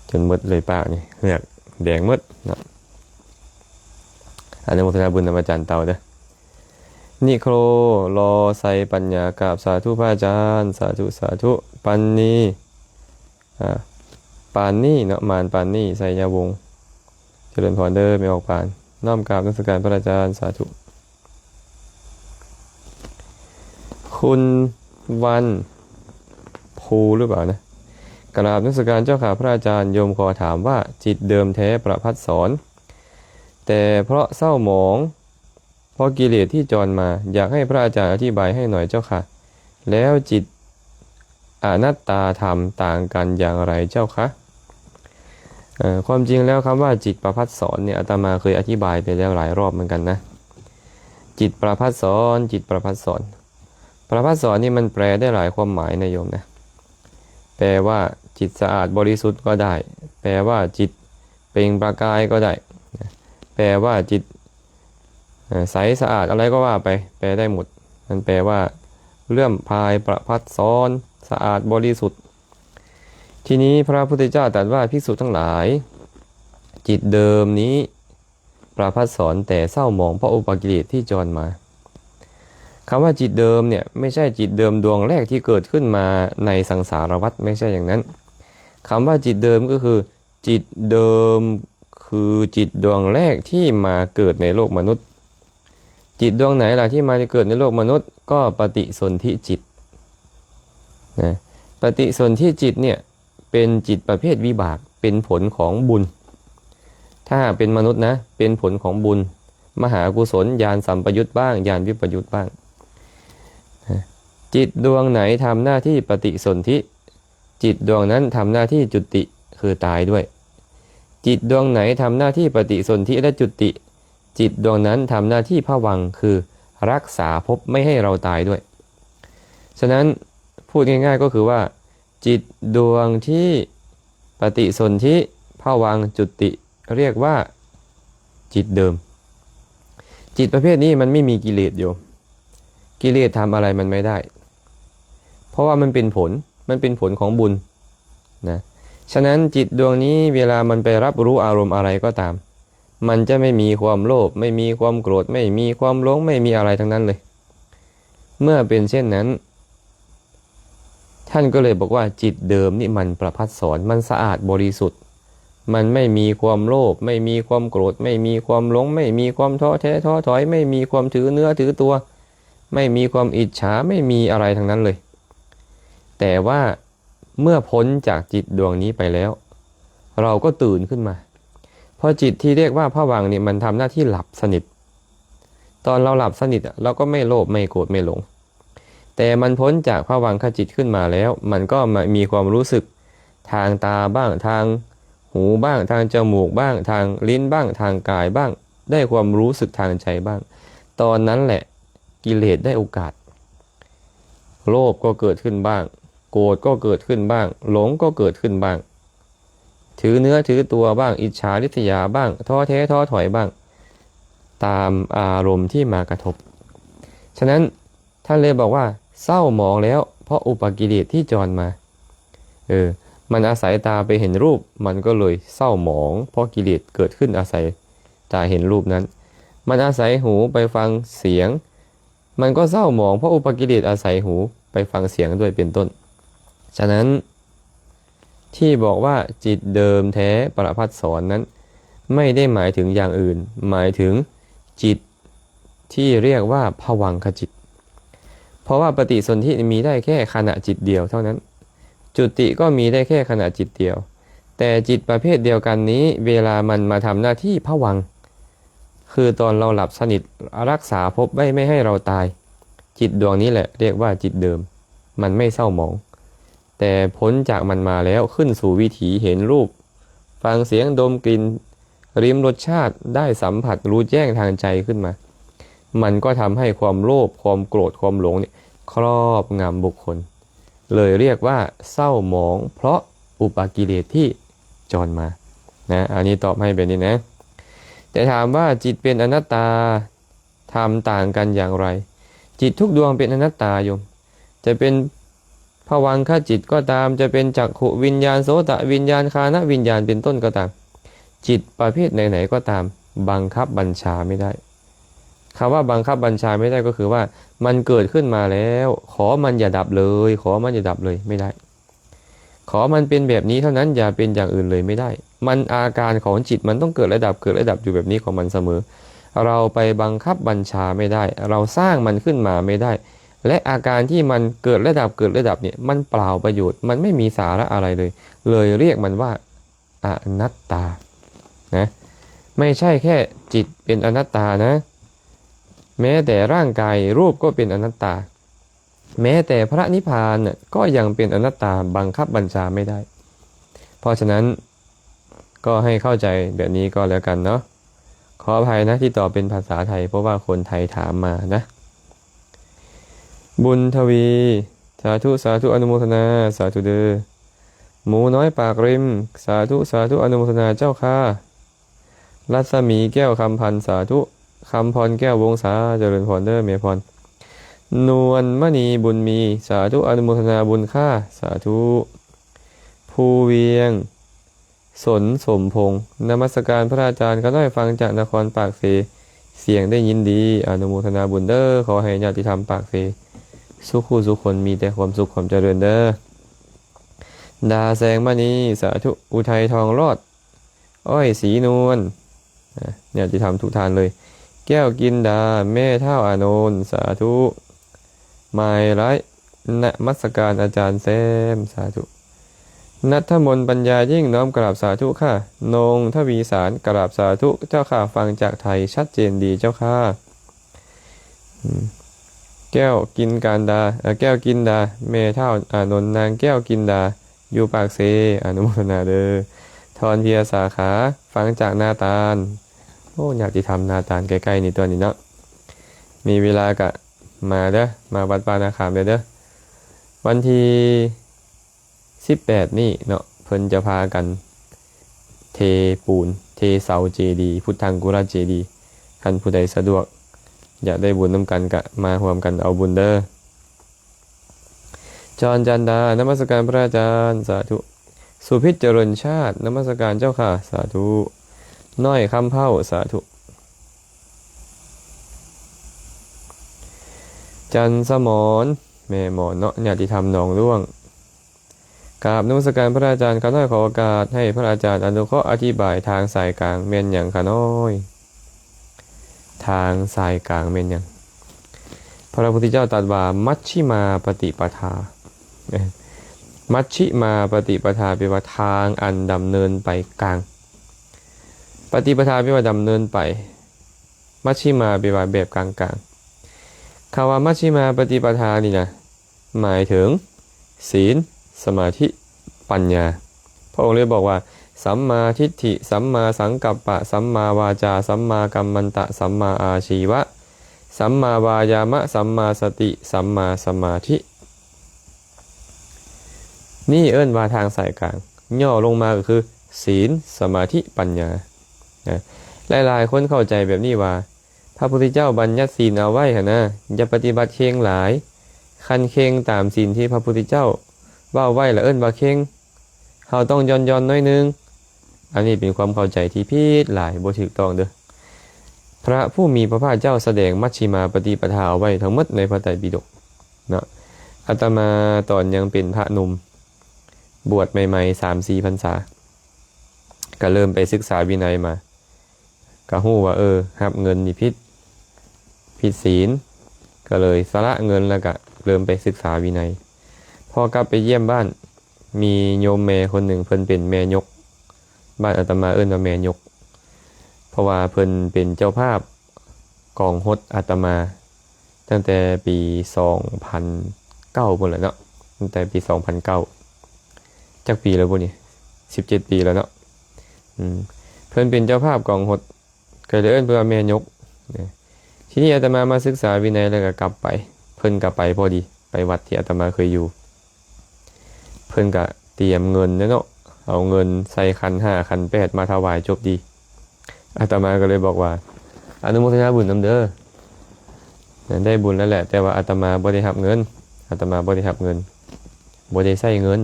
ຈົນໝົດເລີຍປາກນີ້ ເຫືອກແດງໝົດເນາະ. ອະນຸໂມທະນາບຸນນຳອາຈານເຕົ່າເດີ້. ນິໂຄຣ ລໍໄຊປັນຍາ ກາບສາທຸພະອາຈານ ສາທຸ ສາທຸ. ປັນນີ ອາ ປານນີ້ເນາະ ມານປານນີ້ ໄຊຍະວົງ ຈະເລີນພອນເດີ້ ແມ່ອອກປານ ນ້ອມກາບນະມັດສະການພະອາຈານ ສາທຸ. ຄຸນວັນພູ ຫຼືເປົ່ານະ? ກາບນະມັດສະການເຈົ້າຂ້າພະອາຈານ, ໂຍມຂໍຖາມວ່າ ຈິດເດີມແທ້ປະພັດສອນ ແຕ່ເພາະເສົ້າໝອງ ເພາະກິເລດທີ່ຈອນມາ, ຢາກໃຫ້ພະອາຈານອະທິບາຍໃຫ້ໜ້ອຍເຈົ້າຄ່ະ. ແລ້ວຈິດອະນັດຕາທຳຕ່າງກັນຢ່າງໃດເຈົ້າຄະ? ເອີ ຄວາມຈິງແລ້ວຄຳວ່າຈິດປະພັດສອນນີ້ ອາດຕະມາເຄີຍອະທິບາຍໄປແລ້ວຫຼາຍຮອບເໝືອນກັນນະ. ຈິດປະພັດສອນ, ຈິດປະພັດສອນ. ປະພັດສອນນີ້ມັນແປໄດ້ຫຼາຍຄວາມໝາຍນະໂຍມນະ. ແປວ່າຈິດສະອາດບໍລິສຸດກໍໄດ້, ແປວ່າຈິດເປັ່ງປະກາຍກໍໄດ້, ແປວ່າຈິດ ເອີ ໃສສະອາດ ອະໄລກໍວ່າໄປ ແປໄດ້ໝົດ. ມັນແປວ່າເລື່ອມພາຍ ປະພັດສອນ ສະອາດບໍລິສຸດ. ທີນີ້ພະພຸດທະເຈົ້າຕັດວ່າ ພິກສຸທັງຫຼາຍ, ຈິດເດີມນີ້ປະພັດສອນແຕ່ເສົ້າໝອງເພາະອຸປະກິເລດທີ່ຈອນມາ. ຄຳວ່າຈິດເດີມເນ່ຍ ໄມ່ໃຊ່ຈິດເດີມດວງແລກທີ່ເກີດຂຶ້ນມາໃນສັງສາລະວັດ, ໄມ່ໃຊ່ຢ່າງນັ້ນ. ຄຳວ່າຈິດເດີມກໍຄື ຈິດເດີມຄືຈິດດວງແລກທີ່ມາເກີດໃນໂລກມະນຸດ. ຈິດດວງໄຫນລະທີ່ມາເກີດໃນໂລກມະນຸດ? ກໍປະຕິສົນທິຈິດນະ. ປະຕິສົນທິຈິດເນ່ຍ ເປັນຈິດປະເພດວິບາກ, ເປັນຜົນຂອງບຸນ. ຖ້າຫາກເປັນມະນຸດນະ, ເປັນຜົນຂອງບຸນ, ມະຫາກຸສົນ, ຍານສຳປະຍຸດບ້າງ, ຍານວິປະຍຸດບ້າງ. ນະ, ຈິດດວງໄຫນທຳໜ້າທີ່ປະຕິສົນທິ? ຈິດດວງນັ້ນທຳໜ້າທີ່ຈຸຕິ ຄືຕາຍດ້ວຍ. ຈິດດວງໄຫນທຳໜ້າທີ່ປະຕິສົນທິ ແລະ ຈຸຕິ? จิตดวงนั้นทำหน้าที่ผวังค์ คือรักษาภพไม่ให้เราตายด้วย ฉะนั้นพูดง่ายๆ ก็คือว่า จิตดวงที่ปฏิสนธิ ผวังค์ จุติ เรียกว่าจิตเดิม จิตประเภทนี้มันไม่มีกิเลสโยม กิเลสทำอะไรมันไม่ได้ เพราะว่ามันเป็นผล มันเป็นผลของบุญนะ ฉะนั้นจิตดวงนี้เวลามันไปรับรู้อารมณ์อะไรก็ตาม มันจะไม่มีความโลภ ไม่มีความโกรธ ไม่มีความหลง ไม่มีอะไรทั้งนั้นเลย เมื่อเป็นเช่นนั้น ท่านก็เลยบอกว่าจิตเดิมนี่มันประภัสสร มันสะอาดบริสุทธิ์ มันไม่มีความโลภ ไม่มีความโกรธ ไม่มีความหลง ไม่มีความท้อแท้ท้อถอย ไม่มีความถือเนื้อถือตัว ไม่มีความอิจฉา ไม่มีอะไรทั้งนั้นเลย แต่ว่าเมื่อพ้นจากจิตดวงนี้ไปแล้ว เราก็ตื่นขึ้นมา เพราะจิตที่เรียกว่าผวังค์นี่มันทำหน้าที่หลับสนิท ตอนเราหลับสนิทอะ เราก็ไม่โลภ ไม่โกรธ ไม่หลง แต่มันพ้นจากผวังคจิตขึ้นมาแล้ว มันก็มามีความรู้สึกทางตาบ้าง ทางหูบ้าง ทางจมูกบ้าง ทางลิ้นบ้าง ทางกายบ้าง ได้ความรู้สึกทางใจบ้าง ตอนนั้นแหละกิเลสได้โอกาส โลภก็เกิดขึ้นบ้าง โกรธก็เกิดขึ้นบ้าง หลงก็เกิดขึ้นบ้าง ถือเนื้อถือตัวบ้าง อิจฉาริษยาบ้าง ท้อแท้ท้อถอยบ้าง ตามอารมณ์ที่มากระทบ ฉะนั้นท่านเลยบอกว่าเศร้าหมองแล้ว เพราะอุปกิเลสที่จรมา เออ มันอาศัยตาไปเห็นรูป มันก็เลยเศร้าหมอง เพราะกิเลสเกิดขึ้นอาศัยตาเห็นรูปนั้น มันอาศัยหูไปฟังเสียง มันก็เศร้าหมอง เพราะอุปกิเลสอาศัยหูไปฟังเสียงด้วยเป็นต้น ฉะนั้นที่บอกว่าจิตเดิมแท้ประภัสสรนั้น ไม่ได้หมายถึงอย่างอื่น หมายถึงจิตที่เรียกว่าผวังคจิต เพราะว่าปฏิสนธิมีได้แค่ขณะจิตเดียวเท่านั้น จุติก็มีได้แค่ขณะจิตเดียว แต่จิตประเภทเดียวกันนี้ เวลามันมาทำหน้าที่ผวังค์ คือตอนเราหลับสนิท รักษาภพไว้ไม่ให้เราตาย จิตดวงนี้แหละเรียกว่าจิตเดิม มันไม่เศร้าหมอง แต่พ้นจากมันมาแล้ว ขึ้นสู่วิถีเห็นรูป ฟังเสียง ดมกลิ่น ลิ้มรสชาติ ได้สัมผัส รู้แจ้งทางใจขึ้นมา มันก็ทำให้ความโลภ ความโกรธ ความหลงเนี่ย ครอบงำบุคคล เลยเรียกว่าเศร้าหมองเพราะอุปกิเลสที่จรมา นะ อันนี้ตอบให้แบบนี้นะ แต่ถามว่าจิตเป็นอนัตตา ธรรมต่างกันอย่างไร จิตทุกดวงเป็นอนัตตาโยม จะเป็นผวังคจิตก็ตาม จะเป็นจักขุวิญญาณ โสตวิญญาณ ฆานวิญญาณ เป็นต้นก็ตาม จิตประเภทไหนๆ ก็ตาม บังคับบัญชาไม่ได้ คำว่าบังคับบัญชาไม่ได้ก็คือว่า มันเกิดขึ้นมาแล้ว ขอมันอย่าดับเลย ขอมันอย่าดับเลย ไม่ได้ ขอมันเป็นแบบนี้เท่านั้น อย่าเป็นอย่างอื่นเลย ไม่ได้ มันอาการของจิตมันต้องเกิดและดับ เกิดและดับอยู่แบบนี้ของมันเสมอ เราไปบังคับบัญชาไม่ได้ เราสร้างมันขึ้นมาไม่ได้ และอาการที่มันเกิดและดับ เกิดและดับเนี่ย มันเปล่าประโยชน์ มันไม่มีสาระอะไรเลย เลยเรียกมันว่าอนัตตา นะ ไม่ใช่แค่จิตเป็นอนัตตานะ แม้แต่ร่างกายรูปก็เป็นอนัตตา แม้แต่พระนิพพานน่ะก็ยังเป็นอนัตตา บังคับบัญชาไม่ได้ เพราะฉะนั้นก็ให้เข้าใจแบบนี้ก็แล้วกันเนาะ ขออภัยนะที่ตอบเป็นภาษาไทย เพราะว่าคนไทยถามมานะ บุญทวี สาธุ สาธุ อนุโมทนา สาธุเด้อ หมูน้อยปากริม สาธุ สาธุ อนุโมทนาเจ้าค่ะ รัศมีแก้วคำพันธ์ สาธุ คำพรแก้ววงศา เจริญพรเด้อแม่พร นวลมณีบุญมี สาธุ อนุโมทนาบุญค่ะ สาธุ ภูเวียง สนสมพงษ์ นมัสการพระอาจารย์ ข้าน้อยฟังจากนครปากเซ เสียงได้ยินดี อนุโมทนาบุญเด้อ ขอให้ญาติธรรมปากเซ สุขูสุคน มีแต่ความสุขความเจริญเด้อ ดาแสงมณี สาธุ อุทัยทองรอด อ้อยศรีนวล นะ ญาติธรรมทุกท่านเลย แก้วกินดา แม่เฒ่าอานนท์ สาธุ มายไล นมัสการอาจารย์แซม สาธุ ณัฐมนต์ปัญญายิ่ง น้อมกราบสาธุค่ะ นงทวีสาร กราบสาธุเจ้าค่ะ ฟังจากไทยชัดเจนดีเจ้าค่ะ อืม แก้วกินการดา เอ่อ แก้วกินดา แม่เฒ่าอานนท์ นางแก้วกินดา อยู่ปากเซ อนุโมทนาเด้อ ทรเพียสาขา ฟังจากนาตาล ໂອ້ ຍາດຕິທຳໜ້າຕານໃກ້ໆນີ້ຕົວນີ້ເນາະ ມີເວລາກະມາເດີ ມາວັດປ່ານາຄາມເດີ ວັນທີສິບແປດນີ້ເນາະ ເພິ່ນຈະພາກັນເທປູນ ເທເສົາເຈດີ ພຸດທັງກຸລະເຈດີ ຄັນຜູ້ໃດສະດວກ ຢາກໄດ້ບຸນນຳກັນກະມາຮ່ວມກັນເອົາບຸນເດີ. ຈອນຈັນດາ ນະມັດສະການພະອາຈານ ສາທຸ. ສຸພິດ ຈະເລີນຊາດ ນະມັດສະການເຈົ້າຂ້າ ສາທຸ. ນ້ອຍຄຳເພົ້າ ສາທຸ. ຈັນສະໝອນ ແມ່ໝອນເນາະ ຍາດຕິທຳໜອງຫຼວງ ກາບນະມັດສະການພະອາຈານ ຂ້ານ້ອຍຂໍໂອກາດໃຫ້ພະອາຈານອະນຸເຄາະອະທິບາຍທາງສາຍກາງແມ່ນຫຍັງຂ້ານ້ອຍ? ທາງສາຍກາງແມ່ນຫຍັງ? ພະພຸດທະເຈົ້າຕັດວ່າ ມັດຊິມາປະຕິປະທາ ມັດຊິມາປະຕິປະທາ ແປວ່າທາງອັນດຳເນີນໄປກາງ ປະຕິປະທາແປວ່າດຳເນີນໄປ ມັດຊິມາແປວ່າແບບກາງໆ ຄຳວ່າມັດຊິມາປະຕິປະທານີ້ນະ ໝາຍເຖິງ ສີນ ສະມາທິ ປັນຍາ ພະອົງເລີຍບອກວ່າ ສັມມາທິດຖິ ສັມມາສັງກັບປະ ສັມມາວາຈາ ສັມມາກັມມັນຕະ ສັມມາອາຊີວະ ສັມມາວາຍາມະ ສັມມາສະຕິ ສັມມາສະມາທິ ນີ້ເອີ້ນວ່າທາງສາຍກາງ ຫຍໍ້ລົງມາກໍຄື ສີນ ສະມາທິ ປັນຍາ ນະ ຫຼາຍໆຄົນເຂົ້າໃຈແບບນີ້ວ່າ ພະພຸດທະເຈົ້າບັນຍັດສີນເອົາໄວ້ຫັ້ນນະ ຢ່າປະຕິບັດເຄັ່ງຫຼາຍ ຄັນເຄັ່ງຕາມສີນທີ່ພະພຸດທະເຈົ້າເວົ້າໄວ້ລະເອີ້ນວ່າເຄັ່ງ ເຮົາຕ້ອງຢ່ອນໆໜ້ອຍໜຶ່ງ ອັນນີ້ເປັນຄວາມເຂົ້າໃຈທີ່ຜິດຫຼາຍ ບໍ່ຖືກຕ້ອງເດີ. ພະຜູ້ມີພະພາກເຈົ້າສະແດງມັດຊິມາປະຕິປະທາເອົາໄວ້ທັງໝົດໃນພະໄຕປິດົກເນາະ. ອາດຕະມາຕອນຍັງເປັນພະໜຸ່ມ ບວດໃໝ່ໆ ສາມສີ່ພັນສາ ກະເລີ່ມໄປສຶກສາວິໄນມາ ກະຮູ້ວ່າ ເອີ ຮັບເງິນນີ້ຜິດ ຜິດສີນ ກະເລີຍສະຫຼະເງິນ ແລ້ວກະເລີ່ມໄປສຶກສາວິໄນ. ພໍກັບໄປຢ້ຽມບ້ານ ມີໂຍມແມ່ຄົນໜຶ່ງ ເພິ່ນເປັນແມ່ຍົກ ບ້ານອາດຕະມາເອີ້ນວ່າແມ່ຍົກ ເພາະວ່າເພິ່ນເປັນເຈົ້າພາບກອງຫົດອາດຕະມາ ຕັ້ງແຕ່ປີສອງພັນເກົ້າພຸ້ນແຫຼະເນາະ ຕັ້ງແຕ່ປີສອງພັນເກົ້າ ຈັກປີແລ້ວບຸນີ້ ສິບເຈັດປີແລ້ວເນາະ. ອືມ ເພິ່ນເປັນເຈົ້າພາບກອງຫົດ ກໍເລີຍເອີ້ນເພິ່ນວ່າແມ່ຍົກ. ທີນີ້ອາດຕະມາມາສຶກສາວິໄນແລ້ວກໍກັບໄປ ເພິ່ນກໍໄປພໍດີ ໄປວັດທີ່ອາດຕະມາເຄີຍຢູ່ ເພິ່ນກະຕຽມເງິນແລ້ວເນາະ ເອົາເງິນໃສ່ຂັນຫ້າຂັນແປດມາຖວາຍຈົບດີ. ອາດຕະມາກໍເລີຍບອກວ່າ ອະນຸໂມທະນາບຸນນຳເດີ ໄດ້ບຸນແລ້ວແຫຼະ ແຕ່ວ່າອາດຕະມາບໍ່ໄດ້ຮັບເງິນ ອາດຕະມາບໍ່ໄດ້ຮັບເງິນ ບໍ່ໄດ້ໃຊ້ເງິນ.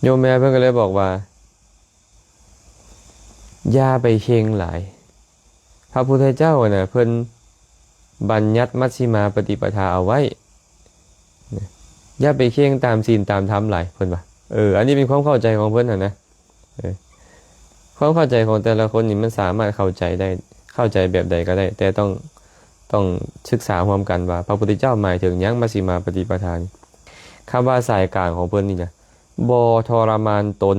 ໂຍມແມ່ເພິ່ນກໍເລີຍບອກວ່າ ຢ່າໄປເຄັ່ງຫຼາຍ ພະພຸດທະເຈົ້າຫັ້ນນະ ເພິ່ນບັນຍັດມັດຊິມາປະຕິປະທາເອົາໄວ້ ຢ່າໄປເຄັ່ງຕາມສີນຕາມທຳຫຼາຍ ເພິ່ນວ່າ. ເອີ ອັນນີ້ເປັນຄວາມເຂົ້າໃຈຂອງເພິ່ນຫັ້ນນະ ເອີ ຄວາມເຂົ້າໃຈຂອງແຕ່ລະຄົນນີ້ມັນສາມາດເຂົ້າໃຈໄດ້ ເຂົ້າໃຈແບບໃດກໍໄດ້ ແຕ່ຕ້ອງ ຕ້ອງສຶກສາຮ່ວມກັນວ່າ ພະພຸດທະເຈົ້າໝາຍເຖິງຫຍັງ ມັດຊິມາປະຕິປະທານີ້. ຄຳວ່າສາຍກາງຂອງເພິ່ນນີ້ນະ ບໍ່ທໍລະມານຕົນ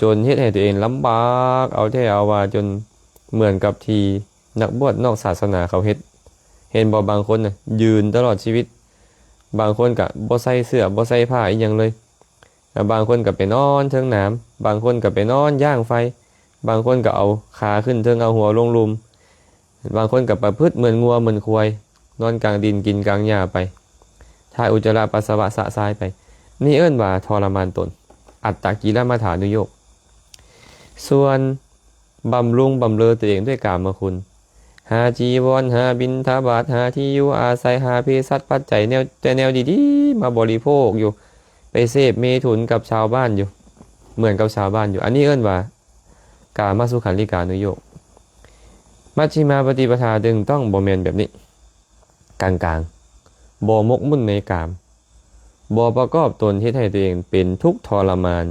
ຈົນເຮັດໃຫ້ຕົວເອງລຳບາກເອົາແທ້ເອົາວ່າ ຈົນເໝືອນກັບທີ່ນັກບວດນອກສາສະໜາເຂົາເຮັດ. ເຫັນບໍ່ ບາງຄົນນະ ຢືນຕະຫຼອດຊີວິດ ບາງຄົນກະບໍ່ໃສ່ເສື້ອ ບໍ່ໃສ່ຜ້າອີ່ຫຍັງເລີຍ ແລະ ບາງຄົນກະໄປນອນເທິງໜາມ ບາງຄົນກະໄປນອນຢ່າງໄຟ ບາງຄົນກະເອົາຂາຂຶ້ນເທິງ ເອົາຫົວລົງລຸ່ມ ບາງຄົນກໍປະພຶດເໝືອນງົວເໝືອນຄວາຍ ນອນກາງດິນກິນກາງຫຍ້າໄປ ຖ່າຍອຸດຈະລະປັດສະວະຊະຊາຍໄປ ນີ້ເອີ້ນວ່າທໍລະມານຕົນ ອັດຕະກິລະມັດຖານຸໂຍກ. ສ່ວນບຳລຸງບຳເລີຕົວເອງດ້ວຍກາມະຄຸນ ຫາຈີວອນ ຫາບິນທະບາດ ຫາທີ່ຢູ່ອາໄສ ຫາເພສັດປັດໄຈ ແນວ ແຕ່ແນວດີໆມາບໍລິໂພກຢູ່ ໄປເສບເມຖຸນກັບຊາວບ້ານຢູ່ ເໝືອນກັບຊາວບ້ານຢູ່ ອັນນີ້ເອີ້ນວ່າ ກາມະສຸຂັນລິການຸໂຍກ. ມັດຊິມາປະຕິປະທາຈຶ່ງຕ້ອງບໍ່ແມ່ນແບບນີ້ ກາງໆ ບໍ່ໝົກໝຸ່ນໃນກາມ ບໍ່ປະກອບຕົນເຮັດໃຫ້ຕົວເອງເປັນທຸກທໍລະມານ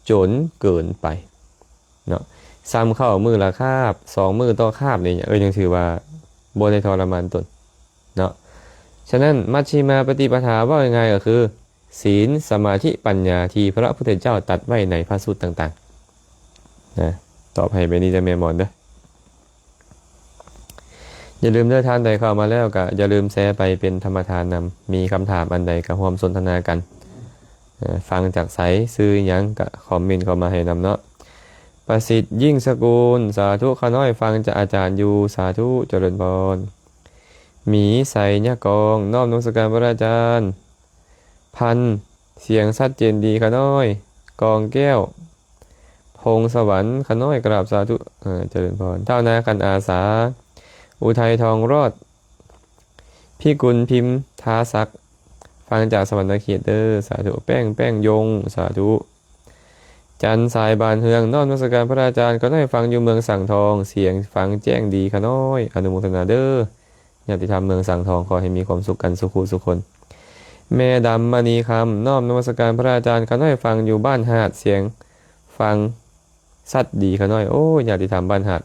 ຈົນເກີນໄປເນາະ. ສ່ຳເຂົ້າມື້ລະຄາບ ສອງມື້ຕໍ່ຄາບນີ້ ເອີ ຍັງຖືວ່າບໍ່ໄດ້ທໍລະມານຕົນເນາະ. ສະນັ້ນ ມັດຊິມາປະຕິປະທາ ເວົ້າງ່າຍໆກໍຄື ສີນ ສະມາທິ ປັນຍາ ທີ່ພະພຸດທະເຈົ້າຕັດໄວ້ໃນພະສູດຕ່າງໆ ນະ ຕອບໃຫ້ແບບນີ້ເດີແມ່ໝອນເດີ. ຢ່າລືມເດີ ທ່ານໃດເຂົ້າມາແລ້ວກະຢ່າລືມແຊໄປເປັນທຳມະທານນຳ ມີຄຳຖາມອັນໃດກະຮ່ວມສົນທະນາກັນ. ເອີ ຟັງຈາກໃສ ຊື່ຫຍັງ ກະຄອມເມັນເຂົ້າມາໃຫ້ນຳເນາະ. ປະສິດ ຍິ່ງສະກຸນ ສາທຸ ຂ້ານ້ອຍຟັງຈາກອາຈານຢູ່ ສາທຸ ຈະເລີນພອນ. ໝີ ໄຊຍະກອງ ນ້ອມນະມັດສະການພະອາຈານ. ພັນ ສຽງຊັດເຈນດີ ຂ້ານ້ອຍ. ກອງແກ້ວ ພົງສະຫວັນ ຂ້ານ້ອຍກາບສາທຸ ເອີ ຈະເລີນພອນ. ທ້າວນາຄັນອາສາ ອຸໄທທອງລອດ ພິກຸນພິມທາສັກ ຟັງຈາກສະຫວັນນະເຂດເດີ ສາທຸ. ແປ້ງ ແປ້ງຍົງ ສາທຸ. ຈັນ ສາຍບານເຮືອງ ນ້ອມນະມັດສະການພະອາຈານ ຂ້ານ້ອຍຟັງຢູ່ເມືອງສັງທອງ ສຽງຟັງແຈ້ງດີ ຂ້ານ້ອຍ ອະນຸໂມທະນາເດີ ຍາດຕິທຳເມືອງສັງທອງ ຂໍໃຫ້ມີຄວາມສຸກກັນສູ່ຄູ່ສູ່ຄົນ. ແມ່ດຳ ມະນີຄຳ ນ້ອມນະມັດສະການພະອາຈານ ຂ້ານ້ອຍຟັງຢູ່ບ້ານຫາດ ສຽງຟັງ ຊັດດີ ຂ້ານ້ອຍ. ໂອ້ຍ ຍາດຕິທຳບ້ານຫາດ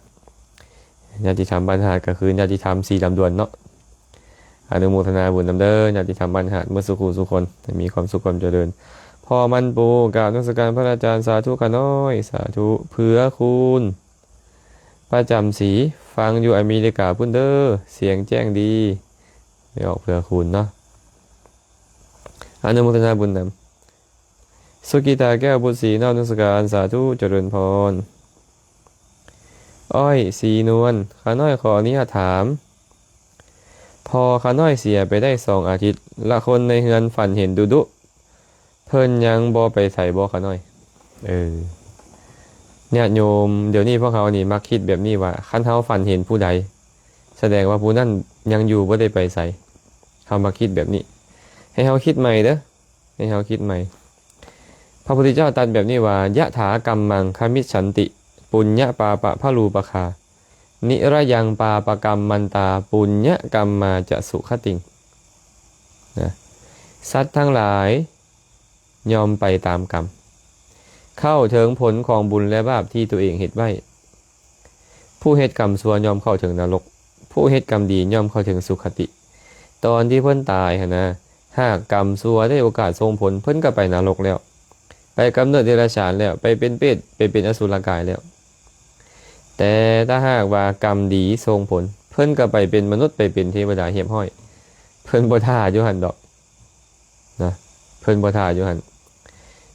ຍາດຕິທຳບ້ານຫາດ ກໍຄືຍາດຕິທຳສີລຳດວນເນາະ ອະນຸໂມທະນາບຸນນຳເດີ ຍາດຕິທຳບ້ານຫາດ ໝົດສູ່ຄູ່ສູ່ຄົນ ໃຫ້ມີຄວາມສຸກຄວາມຈະເລີນ. ພໍ່ມັນປູ ກາບນະມັດສະການພະອາຈານ ສາທຸ ຂ້ານ້ອຍ ສາທຸ. ເຜືອຄູນ ປະຈຳສີ ຟັງຢູ່ອາເມລິກາພຸ້ນເດີ ສຽງແຈ້ງດີ ໄດ້ອອກເຜືອຄູນເນາະ ອະນຸໂມທະນາບຸນນຳ. ສຸກິຕາ ແກ້ວບຸດສີ ນ້ອມນະມັດສະການ ສາທຸ ຈະເລີນພອນ. ອ້ອຍ ສີນວນ ຂ້ານ້ອຍຂໍອະນຸຍາດຖາມ ພໍ່ຂ້ານ້ອຍເສຍໄປໄດ້ສອງອາທິດລະ ຄົນໃນເຮືອນຝັນເຫັນດຸໆ ເພິ່ນຍັງບໍ່ໄປໃສບໍ່ຂ້ານ້ອຍ? ເອີ ຍາດໂຍມ ດຽວນີ້ພວກເຮົານີ້ມັກຄິດແບບນີ້ວ່າ ຄັນເຮົາຝັນເຫັນຜູ້ໃດ ສະແດງວ່າຜູ້ນັ້ນຍັງຢູ່ ບໍ່ໄດ້ໄປໃສ. ເຮົາມັກຄິດແບບນີ້ ໃຫ້ເຮົາຄິດໃໝ່ເດີ ໃຫ້ເຮົາຄິດໃໝ່. ພະພຸດທະເຈົ້າຕັດແບບນີ້ວ່າ ຍະຖາກັມມັງຄະມິດສັນຕິ ປຸນຍະປາປະພະລູປະຄາ ນິຣະຍັງປາປະກັມມັນຕາ ປຸນຍະກັມມາຈະສຸຄະຕິງ ນະ. ສັດທັງຫຼາຍ ຍ່ອມໄປຕາມກຳ ເຂົ້າເຖິງຜົນຂອງບຸນ ແລະ ບາບທີ່ຕົວເອງເຮັດໄວ້. ຜູ້ເຮັດກຳຊົ່ວຍ່ອມເຂົ້າເຖິງນະລົກ ຜູ້ເຮັດກຳດີຍ່ອມເຂົ້າເຖິງສຸຄະຕິ. ຕອນທີ່ເພິ່ນຕາຍຫັ້ນນະ ຫາກກຳຊົ່ວໄດ້ໂອກາດສົ່ງຜົນ ເພິ່ນກໍໄປນະລົກແລ້ວ ໄປກຳເນີດເດຍລະສານແລ້ວ ໄປເປັນເປດ ໄປເປັນອະສຸລະກາຍແລ້ວ. ແຕ່ຖ້າຫາກວ່າກຳດີສົ່ງຜົນ ເພິ່ນກໍໄປເປັນມະນຸດ ໄປເປັນເທວະດາຮຽບຮ້ອຍ. ເພິ່ນບໍ່ຖ້າຢູ່ຫັ້ນດອກ ນະ ເພິ່ນບໍ່ຖ້າຢູ່ຫັ້ນ.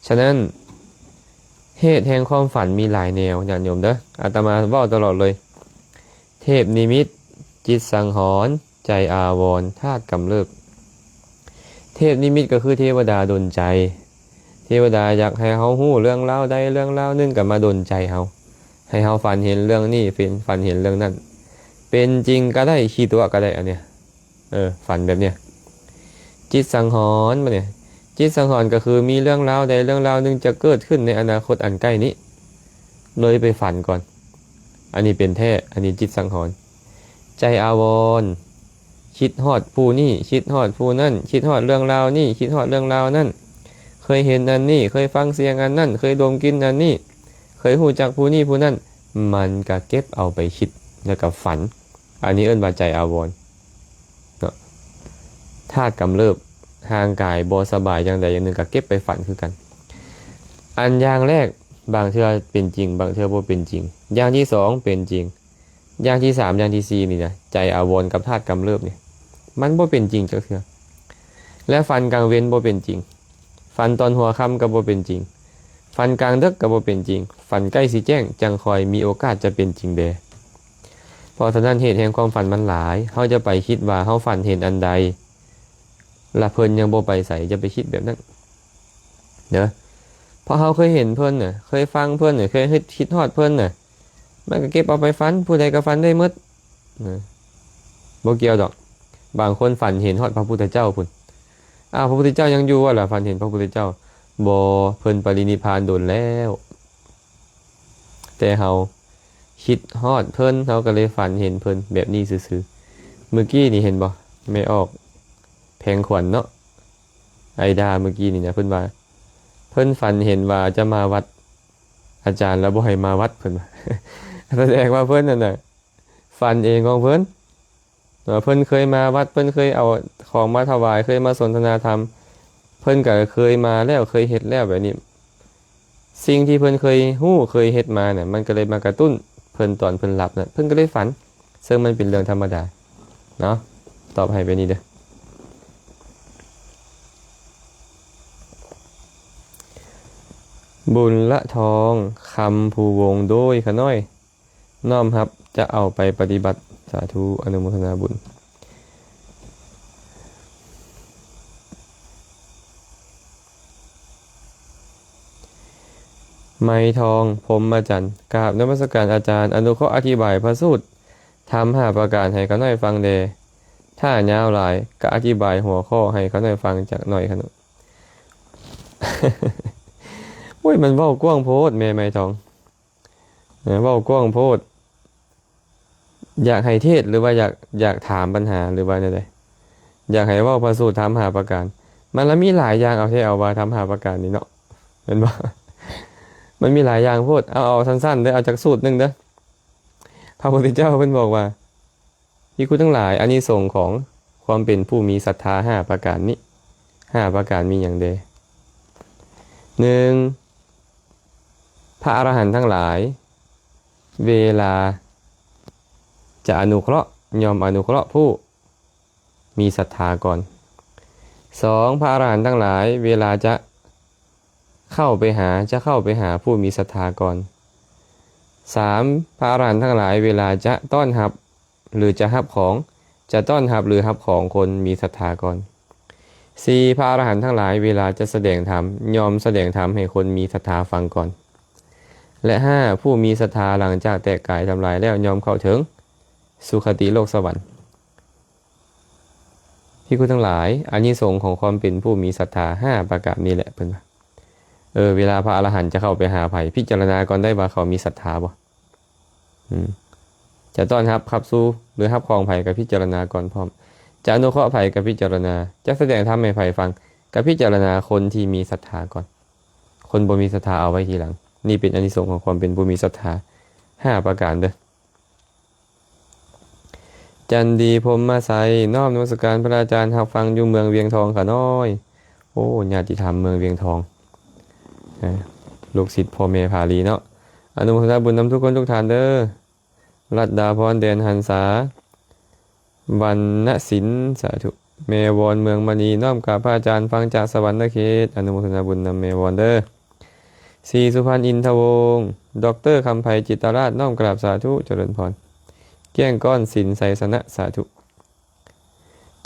ສະນັ້ນ ເຫດແຫ່ງຄວາມຝັນມີຫຼາຍແນວ ຍາດໂຍມເດີ ອາດຕະມາເວົ້າຕະຫຼອດເລີຍ. ເທບນິມິດ, ຈິດສັງຫອນ, ໃຈອາວອນ, ທາດກຳເລີບ. ເທບນິມິດກໍຄືເທວະດາດົນໃຈ, ເທວະດາຢາກໃຫ້ເຮົາຮູ້ເລື່ອງລາວໃດເລື່ອງລາວໜຶ່ງ ກໍມາດົນໃຈເຮົາ ໃຫ້ເຮົາຝັນເຫັນເລື່ອງນີ້ ເປັນ ຝັນເຫັນເລື່ອງນັ້ນ ເປັນຈິງກໍໄດ້ ຂີ້ຕົວະກໍໄດ້ ອັນເນີ້ຍ ເອີ ຝັນແບບເນີ້ຍ. ຈິດສັງຫອນ ບັດນີ້ ຈິດສັງຫອນກໍຄືມີເລື່ອງລາວໃດເລື່ອງລາວໜຶ່ງຈະເກີດຂຶ້ນໃນອະນາຄົດອັນໃກ້ນີ້ ເລີຍໄປຝັນກ່ອນ. ອັນນີ້ເປັນແທ້ ອັນນີ້ຈິດສັງຫອນ. ໃຈອາວອນ ຄິດຮອດຜູ້ນີ້ ຄິດຮອດຜູ້ນັ້ນ ຄິດຮອດເລື່ອງລາວນີ້ ຄິດຮອດເລື່ອງລາວນັ້ນ ເຄີຍເຫັນອັນນີ້ ເຄີຍຟັງສຽງອັນນັ້ນ ເຄີຍດົມກິ່ນອັນນີ້ ເຄີຍຮູ້ຈັກຜູ້ນີ້ຜູ້ນັ້ນ ມັນກະເກັບເອົາໄປຄິດ ແລ້ວກະຝັນ. ອັນນີ້ເອີ້ນວ່າໃຈອາວອນເນາະ. ທາດກຳເລີບ ຮ່າງກາຍບໍ່ສະບາຍຢ່າງໃດຢ່າງໜຶ່ງ ກໍເກັບໄປຝັນຄືກັນ. ອັນຢ່າງແລກ ບາງເທື່ອເປັນຈິງ ບາງເທື່ອບໍ່ເປັນຈິງ. ຢ່າງທີສອງເປັນຈິງ. ຢ່າງທີສາມ ຢ່າງທີສີ່ນີ້ນະ ໃຈອາວອນກັບທາດກຳເລີບນີ້ ມັນບໍ່ເປັນຈິງຈັກເທື່ອ. ແລະ ຝັນກາງເວັນບໍ່ເປັນຈິງ. ຝັນຕອນຫົວຄ່ຳກໍບໍ່ເປັນຈິງ, ຝັນກາງດຶກກໍບໍ່ເປັນຈິງ, ຝັນໃກ້ຊິແຈ້ງຈັ່ງຄ່ອຍມີໂອກາດຈະເປັນຈິງແດ່. ເພາະສະນັ້ນ ເຫດແຫ່ງຄວາມຝັນມັນຫຼາຍ, ເຮົາຈະໄປຄິດວ່າເຮົາຝັນເຫັນອັນໃດ ລະເພິ່ນຍັງບໍ່ໄປໃສ, ຢ່າໄປຄິດແບບນັ້ນເດີ. ເພາະເຮົາເຄີຍເຫັນເພິ່ນນະ, ເຄີຍຟັງເພິ່ນນະ, ເຄີຍຄິດຮອດເພິ່ນນະ, ມັນກໍເກັບເອົາໄປຝັນ, ຜູ້ໃດກໍຝັນໄດ້ໝົດ. ນະ ບໍ່ກ່ຽວດອກ. ບາງຄົນຝັນເຫັນຮອດພະພຸດທະເຈົ້າພຸ້ນ. ອ້າວ ພະພຸດທະເຈົ້າຍັງຢູ່ບໍ່ລະ? ຝັນເຫັນພະພຸດທະເຈົ້າ? ບໍ່, ເພິ່ນປະລິນິບພານດົນແລ້ວ. ແຕ່ເຮົາຄິດຮອດເພິ່ນ, ເຮົາກໍເລີຍຝັນເຫັນເພິ່ນແບບນີ້ຊື່ໆ. ມື້ກີ້ນີ້ເຫັນບໍ່? ແມ່ອອກແພງຂວັນເນາະ, ໄອດາມື້ກີ້ນີ້ນະ, ເພິ່ນວ່າ ເພິ່ນຝັນເຫັນວ່າຈະມາວັດ, ອາຈານລະບໍ່ໃຫ້ມາວັດ ເພິ່ນວ່າ. ສະແດງວ່າເພິ່ນນັ້ນນະ ຝັນເອງຂອງເພິ່ນ ວ່າເພິ່ນເຄີຍມາວັດ, ເພິ່ນເຄີຍເອົາຂອງມາຖວາຍ, ເຄີຍມາສົນທະນາທຳ, ເພິ່ນກໍເຄີຍມາແລ້ວ, ເຄີຍເຮັດແລ້ວແບບນີ້. ສິ່ງທີ່ເພິ່ນເຄີຍຮູ້, ເຄີຍເຮັດມານະ, ມັນກໍເລີຍມາກະຕຸ້ນເພິ່ນຕອນເພິ່ນຫຼັບນະ, ເພິ່ນກໍເລີຍຝັນ. ເຊິ່ງມັນເປັນເລື່ອງທຳມະດາເນາະ. ຕອບໃຫ້ແບບນີ້ເດີ. ບຸນລະທອງ ຄຳພູວົງ ໂດຍຂະນ້ອຍ ນ້ອມຮັບ ຈະເອົາໄປປະຕິບັດ. ສາທຸ ອະນຸໂມທະນາບຸນ. ໄມທອງ ພົມມະຈັນ ກາບນະມັດສະການອາຈານ ອະນຸເຄາະອະທິບາຍພະສູດທຳຫ້າປະການໃຫ້ຂະນ້ອຍຟັງແດ່. ຖ້າຍາວຫຼາຍກະອະທິບາຍຫົວຂໍ້ໃຫ້ຂະນ້ອຍຟັງຈັກໜ້ອຍຂະນ້ອຍ. ໂອ້ຍ ມັນເວົ້າກວ້າງໂພດແມ່ໄມທອງ. ເອີ ເວົ້າກວ້າງໂພດ. ຢາກໃຫ້ເທດ ຫຼືວ່າຢາກ ຢາກຖາມບັນຫາ ຫຼືວ່າແນວໃດ? ຢາກໃຫ້ເວົ້າພະສູດທຳຫ້າປະການ. ມັນລະມີຫຼາຍຢ່າງ ເອົາແທ້ເອົາວ່າທຳຫ້າປະການນີ້ເນາະ ແມ່ນບໍ່? ມັນມີຫຼາຍຢ່າງໂພດ. ເອົາ ເອົາສັ້ນໆເດີ ເອົາຈັກສູດໜຶ່ງເດີ. ພະພຸດທະເຈົ້າເພິ່ນບອກວ່າ ພິກຂຸທັງຫຼາຍ, ອານິສົງຂອງຄວາມເປັນຜູ້ມີສັດທາຫ້າປະການນີ້ ຫ້າປະການມີຫຍັງແດ່? ໜຶ່ງ ພະອະລະຫັນທັງຫຼາຍ ເວລາຈະອະນຸເຄາະ ຍ່ອມອະນຸເຄາະຜູ້ມີສັດທາກ່ອນ. ສອງ ພະອະລະຫັນທັງຫຼາຍ ເວລາຈະເຂົ້າໄປຫາ ຈະເຂົ້າໄປຫາຜູ້ມີສັດທາກ່ອນ. ສາມ ພະອະລະຫັນທັງຫຼາຍ ເວລາຈະຕ້ອນຮັບ ຫຼື ຈະຮັບຂອງ ຈະຕ້ອນຮັບ ຫຼື ຮັບຂອງຄົນມີສັດທາກ່ອນ. ສີ່ ພະອະລະຫັນທັງຫຼາຍ ເວລາຈະສະແດງທຳ ຍ່ອມສະແດງທຳໃຫ້ຄົນມີສັດທາຟັງກ່ອນ. ແລະ ຫ້າ ຜູ້ມີສັດທາຫຼັງຈາກແຕກກາຍທຳລາຍແລ້ວ ຍ່ອມເຂົ້າເຖິງສຸຄະຕິໂລກສະຫວັນ. ພິກຂຸທັງຫຼາຍ, ອານິສົງຂອງຄວາມເປັນຜູ້ມີສັດທາຫ້າປະການນີ້ແຫຼະ ເພິ່ນວ່າ. ເອີ ເວລາພະອະລະຫັນຈະເຂົ້າໄປຫາໃຜ ພິຈາລະນາກ່ອນໄດ້ວ່າເຂົາມີສັດທາບໍ່? ອືມ ຈະຕ້ອນຮັບຂັບສູ່ ຫຼື ຮັບຂອງໃຜກໍພິຈາລະນາກ່ອນພ້ອມ. ຈະອະນຸເຄາະໃຜກໍພິຈາລະນາ. ຈະສະແດງທຳໃຫ້ໃຜຟັງ ກໍພິຈາລະນາຄົນທີ່ມີສັດທາກ່ອນ. ຄົນບໍ່ມີສັດທາເອົາໄວ້ທີຫຼັງ. ນີ້ເປັນອານິສົງຂອງຄວາມເປັນຜູ້ມີສັດທາຫ້າປະການເດີ້. ຈັນດີ ພົມມະໄຊ ນ້ອມນະມັດສະການພະອາຈານ ຮັບຟັງຢູ່ເມືອງວຽງທອງຂະນ້ອຍ. ໂອ້ ຍາດຕິທຳເມືອງວຽງທອງ ເອີ ລູກສິດພໍ່ແມ່ພາລີເນາະ. ອະນຸໂມທະນາບຸນນຳທຸກຄົນທຸກທ່ານເດີ້. ລັດດາພອນ ແດນຫັນສາ ວັນນະສິນ ສາທຸ. ແມ່ວອນ ເມືອງມະນີ ນ້ອມກາບພະອາຈານ ຟັງຈາກສະຫວັນນະເຂດ. ອະນຸໂມທະນາບຸນນຳແມ່ວອນເດີ້. ສີສຸພັນ ອິນທະວົງ ດັອກເຕີ ຄຳໄພ ຈິດຕະລາດ ນ້ອມກາບສາທຸ ຈະເລີນພອນ. ກ້ຽງກ້ອນ ສິນໄຊຊະນະ ສາທຸ.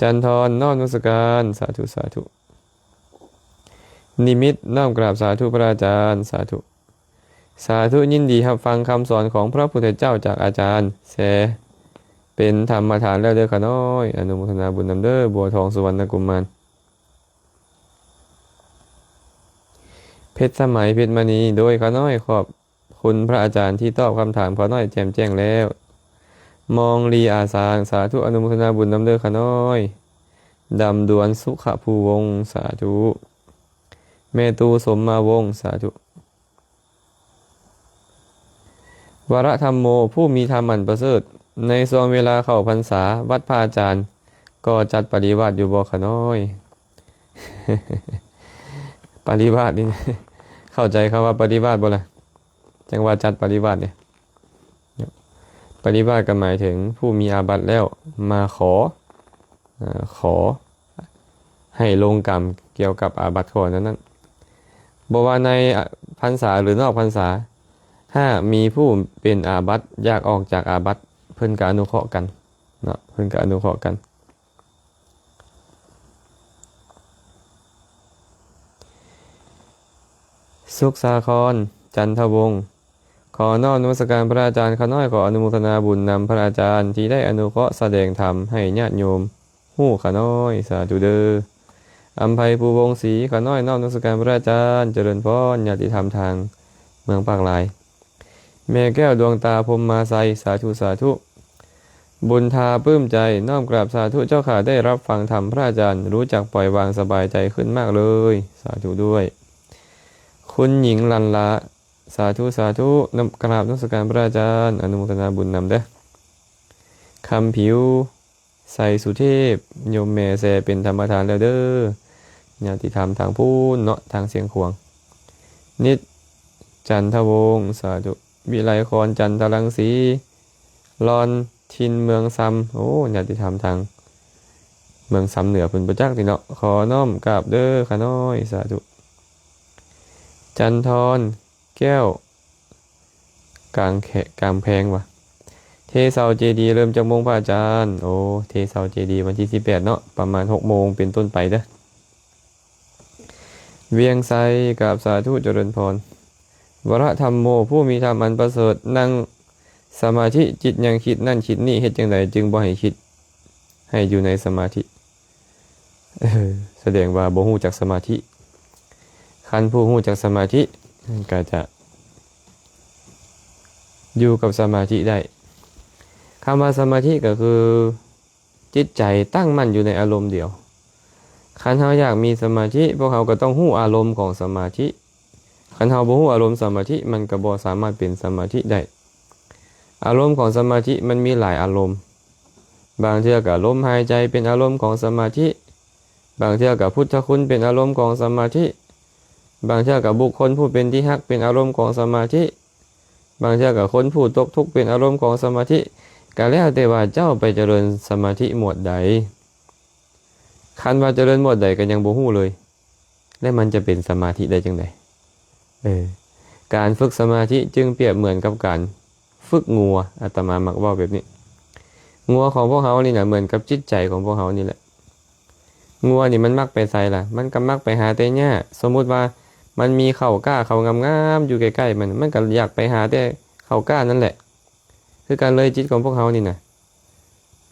ຈັນທອນ ນ້ອມນະມັດສະການ ສາທຸ ສາທຸ. ນິມິດ ນ້ອມກາບສາທຸພະອາຈານ ສາທຸ. ສາທຸ ຍິນດີຮັບຟັງຄຳສອນຂອງພະພຸດທະເຈົ້າຈາກອາຈານແຊ ເປັນທຳມະທານແລ້ວເດີ້ຂະນ້ອຍ. ອະນຸໂມທະນາບຸນນຳເດີ້ ບົວທອງ ສຸວັນນະກຸມານ. ເພັດສະໄໝ ເພັດມະນີ ໂດຍຂະນ້ອຍ ຂອບຄຸນພະອາຈານທີ່ຕອບຄຳຖາມຂະນ້ອຍແຈ່ມແຈ້ງແລ້ວ. ມອງລີ ອາສາງ ສາທຸ ອະນຸໂມທະນາບຸນນຳເດີ້ຂະນ້ອຍ. ດຳດວນ ສຸຂະພູວົງ ສາທຸ. ແມ່ຕູ້ ສົມມາວົງ ສາທຸ. ວະລະທຳໂມ ຜູ້ມີທຳອັນປະເສີດ. ໃນຊ່ວງເວລາເຂົ້າພັນສາ ວັດພະອາຈານກໍຈັດປະລິວາດຢູ່ບໍ່ຂະນ້ອຍ? ປະລິວາດນີ້ ເຂົ້າໃຈຄຳວ່າປະລິວາດບໍ່ລະ? ຈັ່ງວ່າຈັດປະລິວາດນີ້. ປະລິວາດກໍໝາຍເຖິງຜູ້ມີອາບັດແລ້ວມາຂໍ ເອີ ຂໍໃຫ້ລົງກຳກ່ຽວກັບອາບັດຂໍ້ນັ້ນໆ. ບໍ່ວ່າໃນ ອະ ພັນສາ ຫຼື ນອກພັນສາ, ຫາກມີຜູ້ເປັນອາບັດຢາກອອກຈາກອາບັດ, ເພິ່ນກໍອະນຸເຄາະກັນເນາະ, ເພິ່ນກໍອະນຸເຄາະກັນ. ສຸກສາຄອນ ຈັນທະວົງ ຂໍນ້ອມນະມັດສະການພະອາຈານ. ຂ້ານ້ອຍຂໍອະນຸໂມທະນາບຸນນຳພະອາຈານທີ່ໄດ້ອະນຸເຄາະສະແດງທຳໃຫ້ຍາດໂຍມຮູ້ຂ້ານ້ອຍ. ສາທຸເດີ້. ອຳໄພ ພູວົງສີ. ຂ້ານ້ອຍນ້ອມນະມັດສະການພະອາຈານ. ຈະເລີນພອນ ຍາດຕິທຳທາງເມືອງປາກລາຍ. ແມ່ແກ້ວ ດວງຕາ ພົມມາໄຊ. ສາທຸ ສາທຸ. ບຸນທາ ປຶ້ມໃຈ ນ້ອມກາບສາທຸເຈົ້າຂ້າ ໄດ້ຮັບຟັງທຳພະອາຈານ ຮູ້ຈັກປ່ອຍວາງສະບາຍໃຈຂຶ້ນມາກເລີຍ. ສາທຸດ້ວຍ. ຄຸນຍິງ ລັນລາ. ສາທຸ ສາທຸ. ນຳ ກາບນະມັດສະການພະອາຈານ ອະນຸໂມທະນາບຸນນຳເດີ້. ຄຳຜິວ ໄຊສຸເທບ ໂຍມແມ່ແຊເປັນທຳມະທານແລ້ວເດີ້. ຍາດຕິທຳທາງພຸ້ນເນາະ ທາງຊຽງຂວາງ. ນິດ ຈັນທະວົງ. ສາທຸ. ວິໄລຄອນ ຈັນທະລັງສີ ລອນ ຖິ່ນເມືອງຊຳ. ໂອ້ ຍາດຕິທຳທາງເມືອງຊຳເໜືອເພິ່ນບໍ່ຈັກຕິເນາະ. ຂໍນ້ອມກາບເດີ້ຂ້ານ້ອຍ. ສາທຸ. ເ ຈັນທອນ ແກ້ວ ກາງແຂ- ກາງແພງວະ. ເທເສົາເຈດີເລີ່ມຈັກໂມງພະອາຈານ? ໂອ້ ເທເສົາເຈດີວັນທີສິບແປດເນາະ ປະມານຫົກໂມງເປັນຕົ້ນໄປເດີ້. ວຽງໄຊ ກາບສາທຸ ຈະເລີນພອນ. ວະລະທຳໂມ ຜູ້ມີທຳອັນປະເສີດ ນັ່ງສະມາທິ ຈິດຍັງຄິດນັ້ນຄິດນີ້ ເຮັດຈັ່ງໃດຈຶ່ງບໍ່ໃຫ້ຄິດ ໃຫ້ຢູ່ໃນສະມາທິ? ເອີ ສະແດງວ່າບໍ່ຮູ້ຈັກສະມາທິ. ຄັນຜູ້ຮູ້ຈັກສະມາທິ ກໍຈະຢູ່ກັບສະມາທິໄດ້. ຄຳວ່າສະມາທິກໍຄື ຈິດໃຈຕັ້ງໝັ້ນຢູ່ໃນອາລົມດຽວ. ຄັນເຮົາຢາກມີສະມາທິ ພວກເຮົາກໍຕ້ອງຮູ້ອາລົມຂອງສະມາທິ. ຄັນເຮົາບໍ່ຮູ້ອາລົມສະມາທິ ມັນກໍບໍ່ສາມາດເປັນສະມາທິໄດ້. ອາລົມຂອງສະມາທິມັນມີຫຼາຍອາລົມ. ບາງເທື່ອກໍລົມຫາຍໃຈເປັນອາລົມຂອງສະມາທິ, ບາງເທື່ອກໍພຸດທະຄຸນເປັນອາລົມຂອງສະມາທິ, ບາງເທື່ອກໍບຸກຄົນຜູ້ເປັນທີ່ຮັກເປັນອາລົມຂອງສະມາທິ, ບາງເທື່ອກໍຄົນຜູ້ຕົກທຸກເປັນອາລົມຂອງສະມາທິ, ກໍແລ້ວແຕ່ວ່າເຈົ້າໄປຈະເລີນສະມາທິໝວດໃດ. ຄັນວ່າຈະເລີນໝວດໃດກໍຍັງບໍ່ຮູ້ເລີຍ, ແລ້ວມັນຈະເປັນສະມາທິໄດ້ຈັ່ງໃດ? ເອີ, ການຝຶກສະມາທິຈຶ່ງປຽບເໝືອນກັບການຝຶກງົວ, ອາດຕະມາມັກເວົ້າແບບນີ້. ງົວຂອງພວກເຮົານີ້ນະ ເໝືອນກັບຈິດໃຈຂອງພວກເຮົານີ້ແຫຼະ. ງົວນີ້ມັນມັກໄປໃສລະ? ມັນກໍມັກໄປຫາແຕ່ຫຍ້າ. ສົມມຸດວ່າມັນມີເຂົ້າກ້າເຂົ້າງາມໆຢູ່ໃກ້ໆມັນ, ມັນກໍຢາກໄປຫາແຕ່ເຂົ້າກ້ານັ້ນແຫຼະ. ຄືກັນເລີຍ, ຈິດຂອງພວກເຮົານີ້ນະ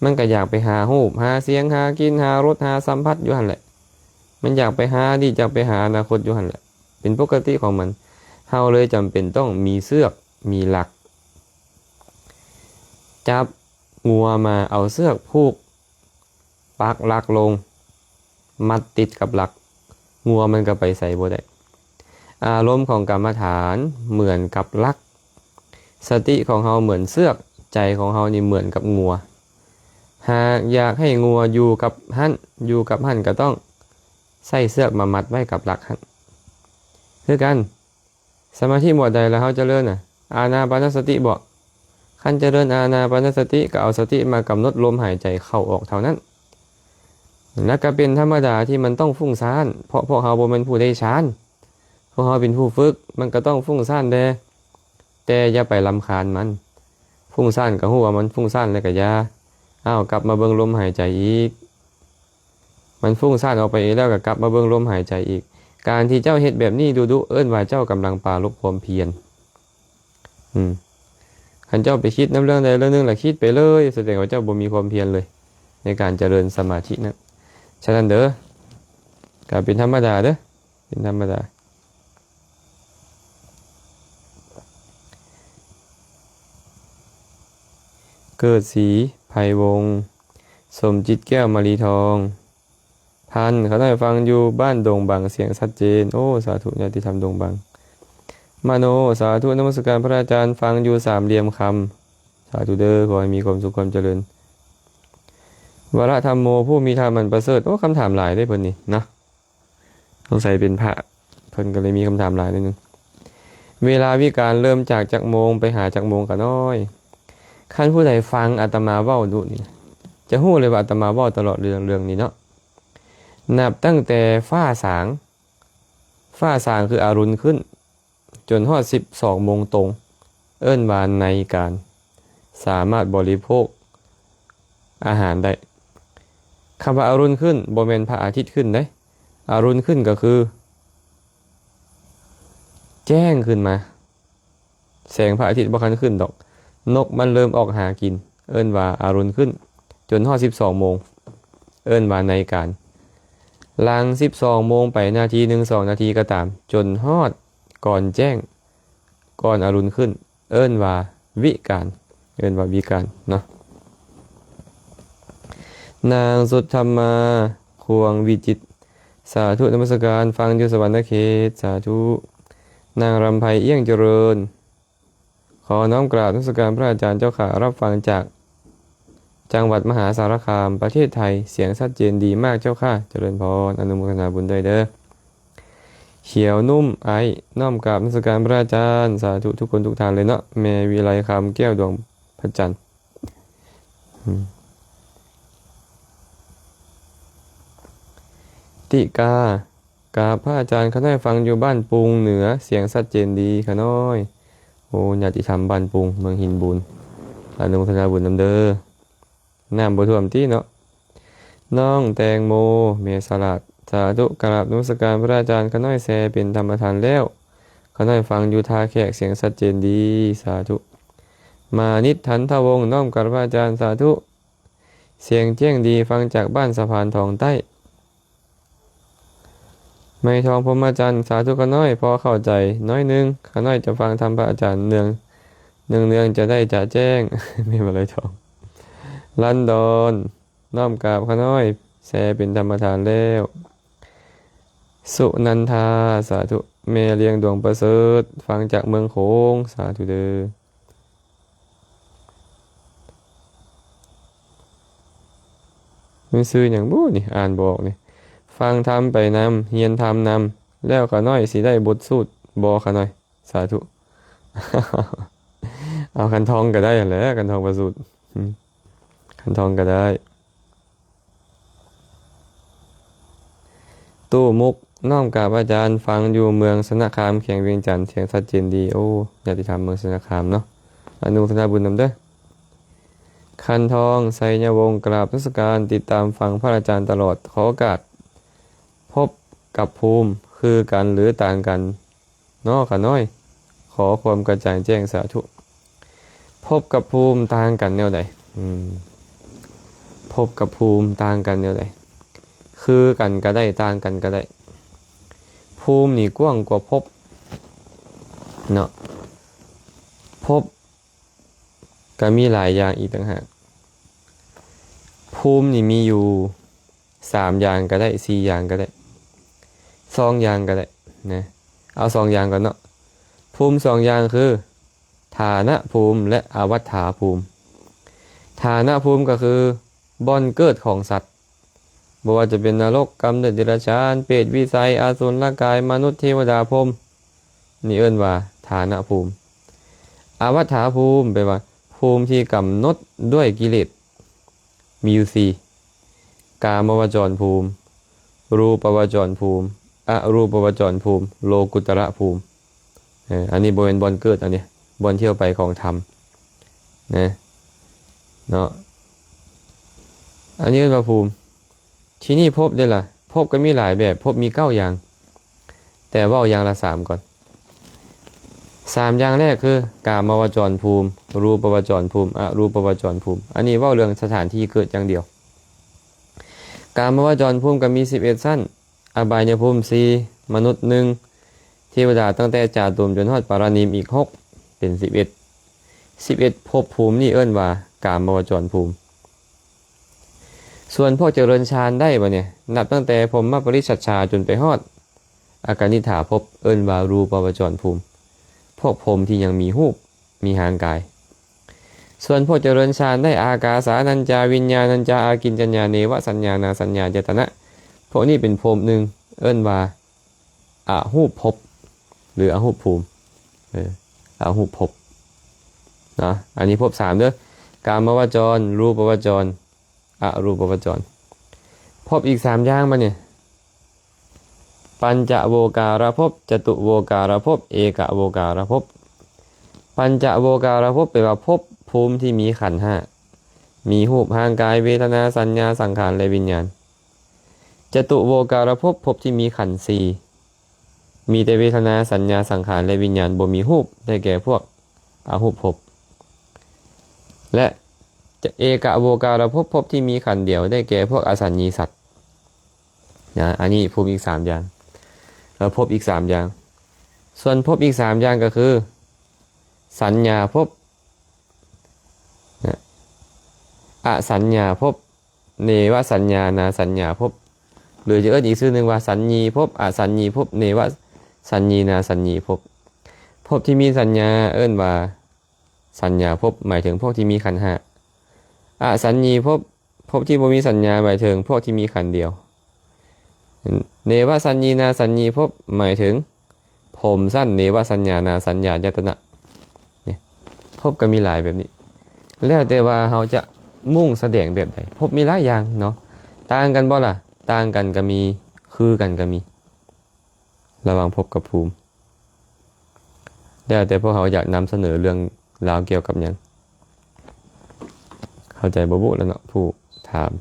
ມັນກໍຢາກໄປຫາຮູບ, ຫາສຽງ, ຫາກິ່ນ, ຫາລົດ, ຫາສຳຜັດຢູ່ຫັ້ນແຫຼະ. ມັນຢາກໄປຫາອະດີດ, ຢາກໄປຫາອະນາຄົດຢູ່ຫັ້ນແຫຼະ. ເປັນປົກກະຕິຂອງມັນ. ເຮົາເລີຍຈຳເປັນຕ້ອງມີເຊືອກ, ມີຫຼັກ. ຈັບງົວມາ, ເອົາເຊືອກຜູກ ປັກຫຼັກລົງ, ມັດຕິດກັບຫຼັກ, ງົວມັນກໍໄປໃສບໍ່ໄດ້. ອາລົມຂອງກຳມະຖານເໝືອນກັບຫຼັກ, ສະຕິຂອງເຮົາເໝືອນເຊືອກ, ໃຈຂອງເຮົານີ້ເໝືອນກັບງົວ. ຫາກຢາກໃຫ້ງົວຢູ່ກັບຫັ້ນ, ຢູ່ກັບຫັ້ນກໍຕ້ອງໃຊ້ເຊືອກມາມັດໄວ້ກັບຫຼັກຫັ້ນ. ຄືກັນ, ສະມາທິໝວດໃດລະເຮົາຈະເລີນນະ? ອານາປານະສະຕິບໍ? ຄັນຈະເລີນອານາປານະສະຕິ ກໍເອົາສະຕິມາກຳນົດລົມຫາຍໃຈເຂົ້າອອກເທົ່ານັ້ນ. ແລ້ວກໍເປັນທຳມະດາທີ່ມັນຕ້ອງຟຸ້ງສ້ານ, ເພາະພວກເຮົາບໍ່ແມ່ນຜູ້ໄດ້ຊານ. ພວກເຮົາເປັນຜູ້ຝຶກ, ມັນກໍຕ້ອງຟຸ້ງສ້ານແດ່, ແຕ່ຢ່າໄປລຳຄານມັນ. ຟຸ້ງສ້ານກໍຮູ້ວ່າມັນຟຸ້ງສ້ານແລ້ວກໍຢ່າ. ອ້າວ, ກັບມາເບິ່ງລົມຫາຍໃຈອີກ. ມັນຟຸ້ງສ້ານອອກໄປອີກແລ້ວກໍກັບມາເບິ່ງລົມຫາຍໃຈອີກ. ການທີ່ເຈົ້າເຮັດແບບນີ້ດຸໆ ເອີ້ນວ່າເຈົ້າກຳລັງປາລົບຄວາມພຽນ. ອືມ ຄັນເຈົ້າໄປຄິດນຳເລື່ອງໃດເລື່ອງໜຶ່ງ ແລ້ວຄິດໄປເລີຍ, ສະແດງວ່າເຈົ້າບໍ່ມີຄວາມພຽນເລີຍໃນການຈະເລີນສະມາທິນັ້ນ. ສະນັ້ນເດີ, ກໍເປັນທຳມະດາເດີ, ເປັນທຳມະດາ. ເກີດສີໄພວົງ, ສົມຈິດແກ້ວມະລີທອງ, ພັນ, ຂ້ານ້ອຍຟັງຢູ່ບ້ານດົງບັງ, ສຽງຊັດເຈນ. ໂອ້ ສາທຸ, ຍາດຕິທຳດົງບັງ. ມະໂນ, ສາທຸ, ນະມັດສະການພະອາຈານ, ຟັງຢູ່ສາມຫຼ່ຽມຄຳ. ສາທຸເດີ, ຂໍໃຫ້ມີຄວາມສຸກຄວາມຈະເລີນ. ວະລະທຳໂມ, ຜູ້ມີທຳອັນປະເສີດ. ໂອ້ ຄຳຖາມຫຼາຍເດ້ເພິ່ນນີ້ເນາະ. ສົງໄສເປັນພະ ເພິ່ນກໍເລີຍມີຄຳຖາມຫຼາຍໜ້ອຍໜຶ່ງ. ເວລາວິການເລີ່ມຈາກຈັກໂມງໄປຫາຈັກໂມງກະນ້ອຍ? ຄັນຜູ້ໃດຟັງອາດຕະມາເວົ້າດຸນີ້ ຈະຮູ້ເລີຍວ່າອາດຕະມາເວົ້າຕະຫຼອດເລື່ອງ ເລື່ອງນີ້ເນາະ. ນັບຕັ້ງແຕ່ຟ້າສາງ, ຟ້າສາງຄືອາລຸນຂຶ້ນ ຈົນຮອດສິບສອງໂມງຕົງ ເອີ້ນວ່າໃນການ ສາມາດບໍລິໂພກອາຫານໄດ້. ຄຳວ່າອາລຸນຂຶ້ນ ບໍ່ແມ່ນພະອາທິດຂຶ້ນເດ້. ອາລຸນຂຶ້ນກໍຄືແຈ້ງຂຶ້ນມາ, ແສງພະອາທິດບໍ່ທັນຂຶ້ນດອກ, ນົກມັນເລີ່ມອອກຫາກິນ, ເອີ້ນວ່າອາລຸນຂຶ້ນ ຈົນຮອດສິບສອງໂມງ ເອີ້ນວ່າໃນການ. ຫຼັງສິບສອງໂມງໄປນາທີໜຶ່ງສອງນາທີກໍຕາມ ຈົນຮອດກ່ອນແຈ້ງ ກ່ອນອາລຸນຂຶ້ນ ເອີ້ນວ່າວິການ, ເອີ້ນວ່າວິການເນາະ. ນາງສຸດທຳມາ ຄວງວິຈິດ, ສາທຸນະມັດສະການ, ຟັງຢູ່ສະຫວັນນະເຂດ, ສາທຸ. ນາງລຳໄພ ເອີຍງຈະເລີນ, ຂໍນ້ອມກາບນະມັດສະການພະອາຈານເຈົ້າຂ້າ, ຮັບຟັງຈາກ ຈັງຫວັດມະຫາສາລະຄາມ, ປະເທດໄທ, ສຽງຊັດເຈນດີມາກເຈົ້າຂ້າ, ຈະເລີນພອນ, ອະນຸໂມທະນາບຸນດ້ວຍເດີ. ຂຽວນຸ້ມ ໄອ, ນ້ອມກາບນະມັດສະການພະອາຈານ, ສາທຸທຸກຄົນທຸກທ່ານເລີຍເນາະ, ແມ່ວິໄລຄຳ ແກ້ວດວງພະຈັນ. ອືມ ຕິກາ ກາບພະອາຈານ ຂ້ານ້ອຍຟັງຢູ່ບ້ານປຸງເໜືອ ສຽງຊັດເຈນດີ ຂ້ານ້ອຍ. ໂອ້ ຍາດຕິທຳບ້ານປຸງ ເມືອງຫີນບູນ ອະນຸໂມທະນາບຸນນຳເດີ. ນ້ຳບໍ່ຖ້ວມຕິເນາະ. ນ້ອງແຕງໂມ ແມ່ສະຫຼາດ ສາທຸ ກາບນະມັດສະການພະອາຈານ ຂ້ານ້ອຍແຊເປັນທຳມະທານແລ້ວ ຂ້ານ້ອຍຟັງຢູ່ທ່າແຂກ ສຽງຊັດເຈນດີ ສາທຸ. ມານິດ ທັນທະວົງ ນ້ອມກາບພະອາຈານ ສາທຸ ສຽງແຈ້ງດີ ຟັງຈາກບ້ານສະພານທອງໃຕ້. ໄມທອງ ພົມມະຈັນ ສາທຸ ຂ້ານ້ອຍພໍເຂົ້າໃຈໜ້ອຍໜຶ່ງ ຂ້ານ້ອຍຈະຟັງທຳພະອາຈານເນືອງ ເນືອງໆ ຈະໄດ້ຈະແຈ້ງ ແມ່ນບໍ່ໄມທອງ. ລອນດອນ ນ້ອມກາບຂ້ານ້ອຍແຊເປັນທຳມະທານແລ້ວ. ສຸນັນທາ ສາທຸ ແມ່ລ້ຽງດວງປະເສີດ ຟັງຈາກເມືອງໂຂງ ສາທຸເດີ. ມັນຊື່ຫຍັງບຸນີ້ ອ່ານບໍ່ອອກນີ້. ຟັງທຳໄປນຳ ຮຽນທຳນຳ ແລ້ວຂ້ານ້ອຍຊິໄດ້ບົດສູດບໍ່ຂ້ານ້ອຍ? ສາທຸ. ເອົາ ຄັນທ່ອງກໍໄດ້ຫັ້ນແຫຼະ ຄັນທ່ອງປະສູດ ອືມ ຄັນທ່ອງກໍໄດ້. ຕູ້ມຸກ ນ້ອມກາບອາຈານ ຟັງຢູ່ເມືອງຊະນະຄາມ ແຂວງວຽງຈັນ ສຽງຊັດເຈນດີ. ໂອ້ ຍາດຕິທຳເມືອງຊະນະຄາມເນາະ ອະນຸໂມທະນາບຸນນຳເດີ. ຄັນທອງ ໄຊຍະວົງ ກາບນະມັດສະການ ຕິດຕາມຟັງພະອາຈານຕະຫຼອດ ຂໍໂອກາດ ພົບກັບພູມ ຄືກັນ ຫຼື ຕ່າງກັນ ເນາະຂ້ານ້ອຍ? ຂໍຄວາມກະຈ່າງແຈ້ງ ສາທຸ. ພົບກັບພູມຕ່າງກັນແນວໃດ? ອືມ ພົບກັບພູມຕ່າງກັນແນວໃດ? ຄືກັນກໍໄດ້ ຕ່າງກັນກໍໄດ້. ພູມນີ້ກວ້າງກວ່າພົບເນາະ. ພົບ ກໍມີຫຼາຍຢ່າງອີກຕ່າງຫາກ. ພູມນີ້ມີຢູ່ສາມຢ່າງກໍໄດ້ ສີ່ຢ່າງກໍໄດ້ ສອງຢ່າງກໍໄດ້ນະ. ເອົາສອງຢ່າງກ່ອນເນາະ. ພູມສອງຢ່າງຄື ຖານະພູມ ແລະ ອະວັດຖາພູມ. ຖານະພູມກໍຄືບ່ອນເກີດຂອງສັດ ບໍ່ວ່າຈະເປັນນະລົກ, ກຳເນີດເດຍລະຈານ, ເປດ, ວິໄສ, ອະສຸນລະກາຍ, ມະນຸດ, ເທວະດາ, ພົມ ນີ້ເອີ້ນວ່າຖານະພູມ. ອະວັດຖາພູມ ແປວ່າພູມທີ່ກຳນົດດ້ວຍກິເລດ ມີຢູ່ສີ່ ກາມະວະຈອນພູມ, ຮູປະວະຈອນພູມ, ອະຮູປະວະຈອນພູມ, ໂລກຸດຕະລະພູມ. ເອີ ອັນນີ້ບໍ່ແມ່ນບ່ອນເກີດ ອັນນີ້ບ່ອນທ່ຽວໄປຂອງທຳນະ ເນາະ. ອັນນີ້ເອີ້ນວ່າພູມ. ທີນີ້ພົບເດລະ? ພົບກໍມີຫຼາຍແບບ, ພົບມີເກົ້າຢ່າງ, ແຕ່ເວົ້າຢ່າງລະສາມກ່ອນ. ສາມຢ່າງແລກຄື ກາມະວະຈອນພູມ, ຮູປະວະຈອນພູມ, ອະຮູປະວະຈອນພູມ. ອັນນີ້ເວົ້າເລື່ອງສະຖານທີ່ເກີດຢ່າງດຽວ. ກາມະວະຈອນພູມກໍມີສິບເອັດຊັ້ນ, ອະບາຍຍະພູມສີ່, ມະນຸດໜຶ່ງ, ເທວະດາຕັ້ງແຕ່ຈາຕຸມຈົນຮອດປາລະນິມອີກຫົກ ເປັນສິບເອັດ. ສິບເອັດພົບພູມນີ້ເອີ້ນວ່າກາມະວະຈອນພູມ. ສ່ວນພວກຈະເລີນฌານໄດ້ບາດນີ້ ນັບຕັ້ງແຕ່ພົມມະປະລິສັດຊາຈົນໄປຮອດອາການິດຖາພົບ ເອີ້ນວ່າຮູປະວະຈອນພູມ, ພວກພົມທີ່ຍັງມີຮູບ ມີຮ່າງກາຍ. ສ່ວນພວກຈະເລີນฌານໄດ້ ອາກາສານັນຈາ ວິນຍານັນຈາ ອາກິນຈັນຍາ ເນວະສັນຍາ ນາສັນຍາ ອາຍະຕະນະ ພວກນີ້ເປັນພົມໜຶ່ງ ເອີ້ນວ່າອະຮູບພົບ ຫຼື ອະຮູບພູມ ເອີ ອະຮູບພົບເນາະ. ອັນນີ້ພົບສາມເດີ ກາມະວະຈອນ, ຮູປະວະຈອນ, ອະຮູປະວະຈອນ. ພົບອີກສາມຢ່າງບາດນີ້ ປັນຈະໂວກາລະພົບ, ຈະຕຸໂວກາລະພົບ, ເອກະໂວກາລະພົບ. ປັນຈະໂວກາລະພົບ ແປວ່າພົບພູມທີ່ມີຂັນຫ້າ ມີຮູບ, ຮ່າງກາຍ, ເວທະນາ, ສັນຍາ, ສັງຂານ ແລະ ວິນຍານ. ຈະຕຸໂວກາລະພົບ ພົບທີ່ມີຂັນສີ່ ມີແຕ່ເວທະນາ, ສັນຍາ, ສັງຂານ ແລະ ວິນຍານ, ບໍ່ມີຮູບ ໄດ້ແກ່ພວກອະຮູບພົບ ແລະ ຈະເອກະໂວກາລະພົບ ພົບທີ່ມີຂັນດຽວ ໄດ້ແກ່ພວກອະສັນຍີສັດນະ. ອັນນີ້ພົບອີກສາມຢ່າງ ເອີ ພົບອີກສາມຢ່າງ. ສ່ວນພົບອີກສາມຢ່າງກໍຄື ສັນຍາພົບນະ ອະສັນຍາພົບ, ເນວະສັນຍາ ນາສັນຍາພົບ ຫຼື ຈະເອີ້ນອີກຊື່ໜຶ່ງວ່າ ສັນຍີພົບ, ອະສັນຍີພົບ, ເນວະສັນຍີ ນາສັນຍາພົບ. ພົບທີ່ມີສັນຍາເອີ້ນວ່າສັນຍາພົບ ໝາຍເຖິງພວກທີ່ມີຂັນຫ້າ. ອະສັນຍີພົບ ພົບທີ່ບໍ່ມີສັນຍາ ໝາຍເຖິງພວກທີ່ມີຂັນດຽວ. ເນວະສັນຍາ ນາສັນຍາພົບ ໝາຍເຖິງ ພົມຊັ້ນເນວະສັນຍາ ນາສັນຍາ ອາຍະຕະນະ. ນີ້ ພົບກໍມີຫຼາຍແບບນີ້ ແລ້ວແຕ່ວ່າເຮົາຈະມຸ່ງສະແດງແບບໃດ. ພົບມີຫຼາຍຢ່າງເນາະ. ຕ່າງກັນບໍ່ລະ? ຕ່າງກັນກໍມີ, ຄືກັນກໍມີ. ລະຫວ່າງພົບກັບພູມ. ແລ້ວແຕ່ພວກເຮົາຢາກນຳສະເໜີເລື່ອງລາວກ່ຽວກັບຫຍັງ. ເຂົ້າໃຈບໍ່ບຸລະເນາະ ຜູ້ຖາມ.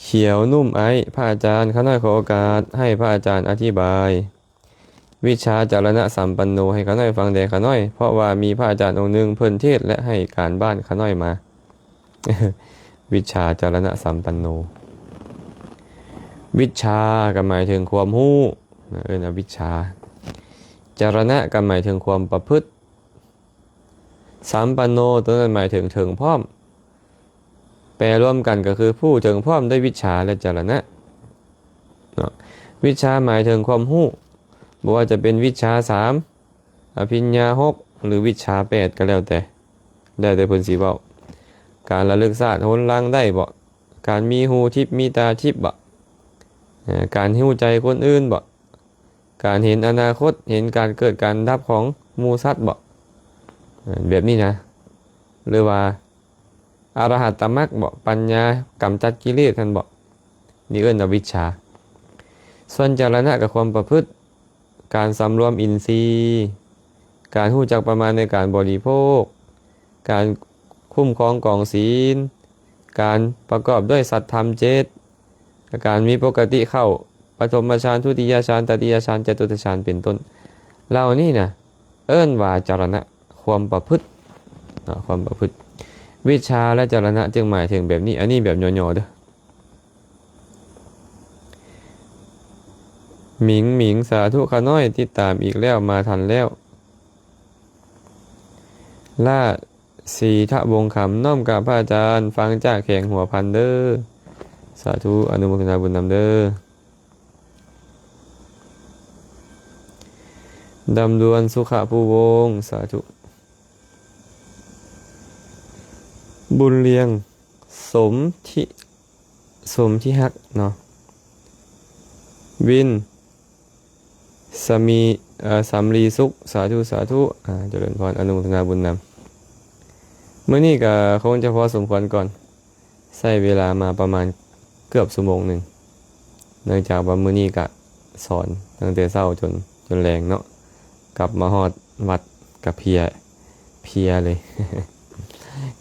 ຂຽວນຸ້ມໄອ ພະອາຈານ, ຂ້ານ້ອຍຂໍໂອກາດໃຫ້ພະອາຈານອະທິບາຍ ວິດຊາຈາລະນະສຳປັນໂນໃຫ້ຂ້ານ້ອຍຟັງແດ່ຂ້ານ້ອຍ, ເພາະວ່າມີພະອາຈານອົງໜຶ່ງເພິ່ນເທດ ແລະ ໃຫ້ການບ້ານຂ້ານ້ອຍມາ. ວິດຊາຈາລະນະສຳປັນໂນ. ວິດຊາກໍໝາຍເຖິງຄວາມຮູ້ນະ, ເອີ້ນວ່າວິດຊາ. ຈາລະນະກໍໝາຍເຖິງຄວາມປະພຶດ. ສຳປັນໂນ ໂຕນັ້ນໝາຍເຖິງເຖິງພ້ອມ. ແປລວມກັນກໍຄືຜູ້ເຖິງພ້ອມດ້ວຍວິດຊາ ແລະ ຈາລະນະເນາະ. ວິດຊາໝາຍເຖິງຄວາມຮູ້, ບໍ່ວ່າຈະເປັນວິດຊາສາມ, ອະພິນຍາຫົກ ຫຼື ວິດຊາແປດກໍແລ້ວແຕ່, ແລ້ວແຕ່ເພິ່ນຊິເວົ້າ. ການລະລຶກຊາດຫົນຫຼັງໄດ້ບໍ່? ການມີຫູທິບ ມີຕາທິບບໍ່? ເອີ ການຮູ້ໃຈຄົນອື່ນບໍ່? ການເຫັນອະນາຄົດ, ເຫັນການເກີດການດັບຂອງໝູ່ສັດບໍ່? ເອີ ແບບນີ້ນະ. ຫຼືວ່າ ອະລະຫັດຕະມັກບໍ? ປັນຍາກຳຈັດກິເລດຫັ້ນບໍ? ນີ້ເອີ້ນວ່າວິດຊາ. ສ່ວນຈາລະນະກໍຄວາມປະພຶດ, ການສຳລວມອິນຊີ, ການຮູ້ຈັກປະມານໃນການບໍລິໂພກ, ການຄຸ້ມຄອງກອງສິນ, ການປະກອບດ້ວຍສັດທຳເຈັດ, ການມີປົກກະຕິເຂົ້າປະຖົມມະຊານ, ທຸຕິຍະຊານ, ຕະຕິຍະຊານ, ຈະຕຸດຕະຊານ ເປັນຕົ້ນ. ເຫຼົ່ານີ້ນະ ເອີ້ນວ່າຈາລະນະ, ຄວາມປະພຶດເນາະ, ຄວາມປະພຶດ. ວິດຊາ ແລະ ຈາລະນະ ຈຶ່ງໝາຍເຖິງແບບນີ້. ອັນນີ້ແບບຫຍໍ້ໆເດີ້. ໝິງ ໝິງ ສາທຸ, ຂ້ານ້ອຍຕິດຕາມອີກແລ້ວ, ມາທັນແລ້ວ. ລາ ສີທະວົງຄຳ, ນ້ອມກາບພະອາຈານ, ຟັງຈາກແຂວງຫົວພັນເດີ້. ສາທຸ, ອະນຸໂມທະນາບຸນນຳເດີ້. ດຳດວນ ສຸຂະພູວົງ, ສາທຸ. ບຸນລຽງ ສົມທິ ສົມທິຮັກເນາະ, ວິນ ສະມີ ເອີ ສຳລີສຸກ, ສາທຸ ສາທຸ. ອາ ຈະເລີນພອນ, ອະນຸໂມທະນາບຸນນຳ. ມື້ນີ້ກະຄົງຈະພໍສົມຄວນກ່ອນ, ໃຊ້ເວລາມາປະມານເກືອບຊົ່ວໂມງໜຶ່ງ, ເນື່ອງຈາກວ່າມື້ນີ້ກະສອນຕັ້ງແຕ່ເຊົ້າຈົນ ຈົນແລງເນາະ, ກັບມາຮອດວັດກະເພຍ ເພຍເລີຍ.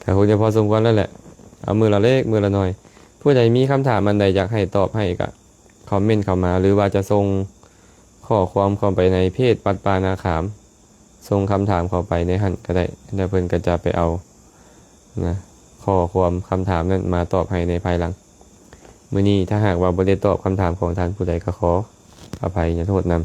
ກະຄົງຈະພໍສົມຄວນແລ້ວແຫຼະ, ເອົາມື້ລະເລັກມື້ລະໜ້ອຍ. ຜູ້ໃດມີຄຳຖາມອັນໃດຢາກໃຫ້ຕອບໃຫ້ກະຄອມເມັນເຂົ້າມາ ຫຼືວ່າຈະສົ່ງຂໍ້ຄວາມເຂົ້າໄປໃນເພຈວັດປ່ານາຂາມ, ສົ່ງຄຳຖາມເຂົ້າໄປໃນຫັ້ນກະໄດ້, ແລ້ວເພິ່ນກະຈະໄປເອົານະ ຂໍ້ຄວາມຄຳຖາມນັ້ນມາຕອບໃຫ້ໃນພາຍຫຼັງ. ມື້ນີ້ຖ້າຫາກວ່າບໍ່ໄດ້ຕອບຄຳຖາມຂອງທ່ານຜູ້ໃດ ກະຂໍອະໄພຍະໂທດນຳ.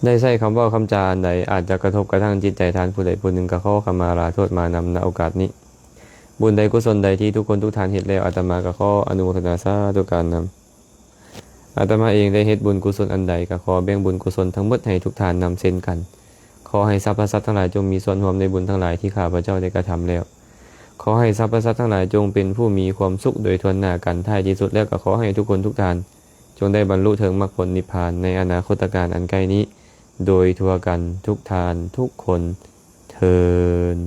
ໄດ້ໃຊ້ຄຳເວົ້າຄຳຈາອັນໃດອາດຈະກະທົບກະທັ່ງຈິດໃຈທ່ານຜູ້ໃດຜູ້ໜຶ່ງ ກະຂໍຂະມາລາໂທດມານຳ ນະໂອກາດນີ້. ບຸນໃດກຸສົນໃດທີ່ທຸກຄົນທຸກທ່ານເຮັດແລ້ວ ອາດຕະມາກະຂໍອະນຸໂມທະນາສາທຸການນຳ. ອາດຕະມາເອງໄດ້ເຮັດບຸນກຸສົນອັນໃດ ກະຂໍແບ່ງບຸນກຸສົນທັງໝົດໃຫ້ທຸກທ່ານນຳເຊັ່ນກັນ. ຂໍໃຫ້ສັບພະສັດທັງຫຼາຍຈົ່ງມີສ່ວນຮ່ວມໃນບຸນທັງຫຼາຍທີ່ຂ້າພະເຈົ້າໄດ້ກະທຳແລ້ວ. ຂໍໃຫ້ສັບພະສັດທັງຫຼາຍຈົ່ງເປັນຜູ້ມີຄວາມສຸກໂດຍທົ່ວໜ້າກັນ. ທ້າຍທີ່ສຸດແລ້ວກະຂໍໃຫ້ທຸກຄົນທຸກທ່ານ ຈົ່ງໄດ້ບັນລຸເຖິງມັກຜົນນິບພານໃນອະນາຄົດຕະການອັນໃກ້ນີ້ ໂດຍທົ່ວກັນທຸກທ່ານທຸກຄົນເທີ້ນ.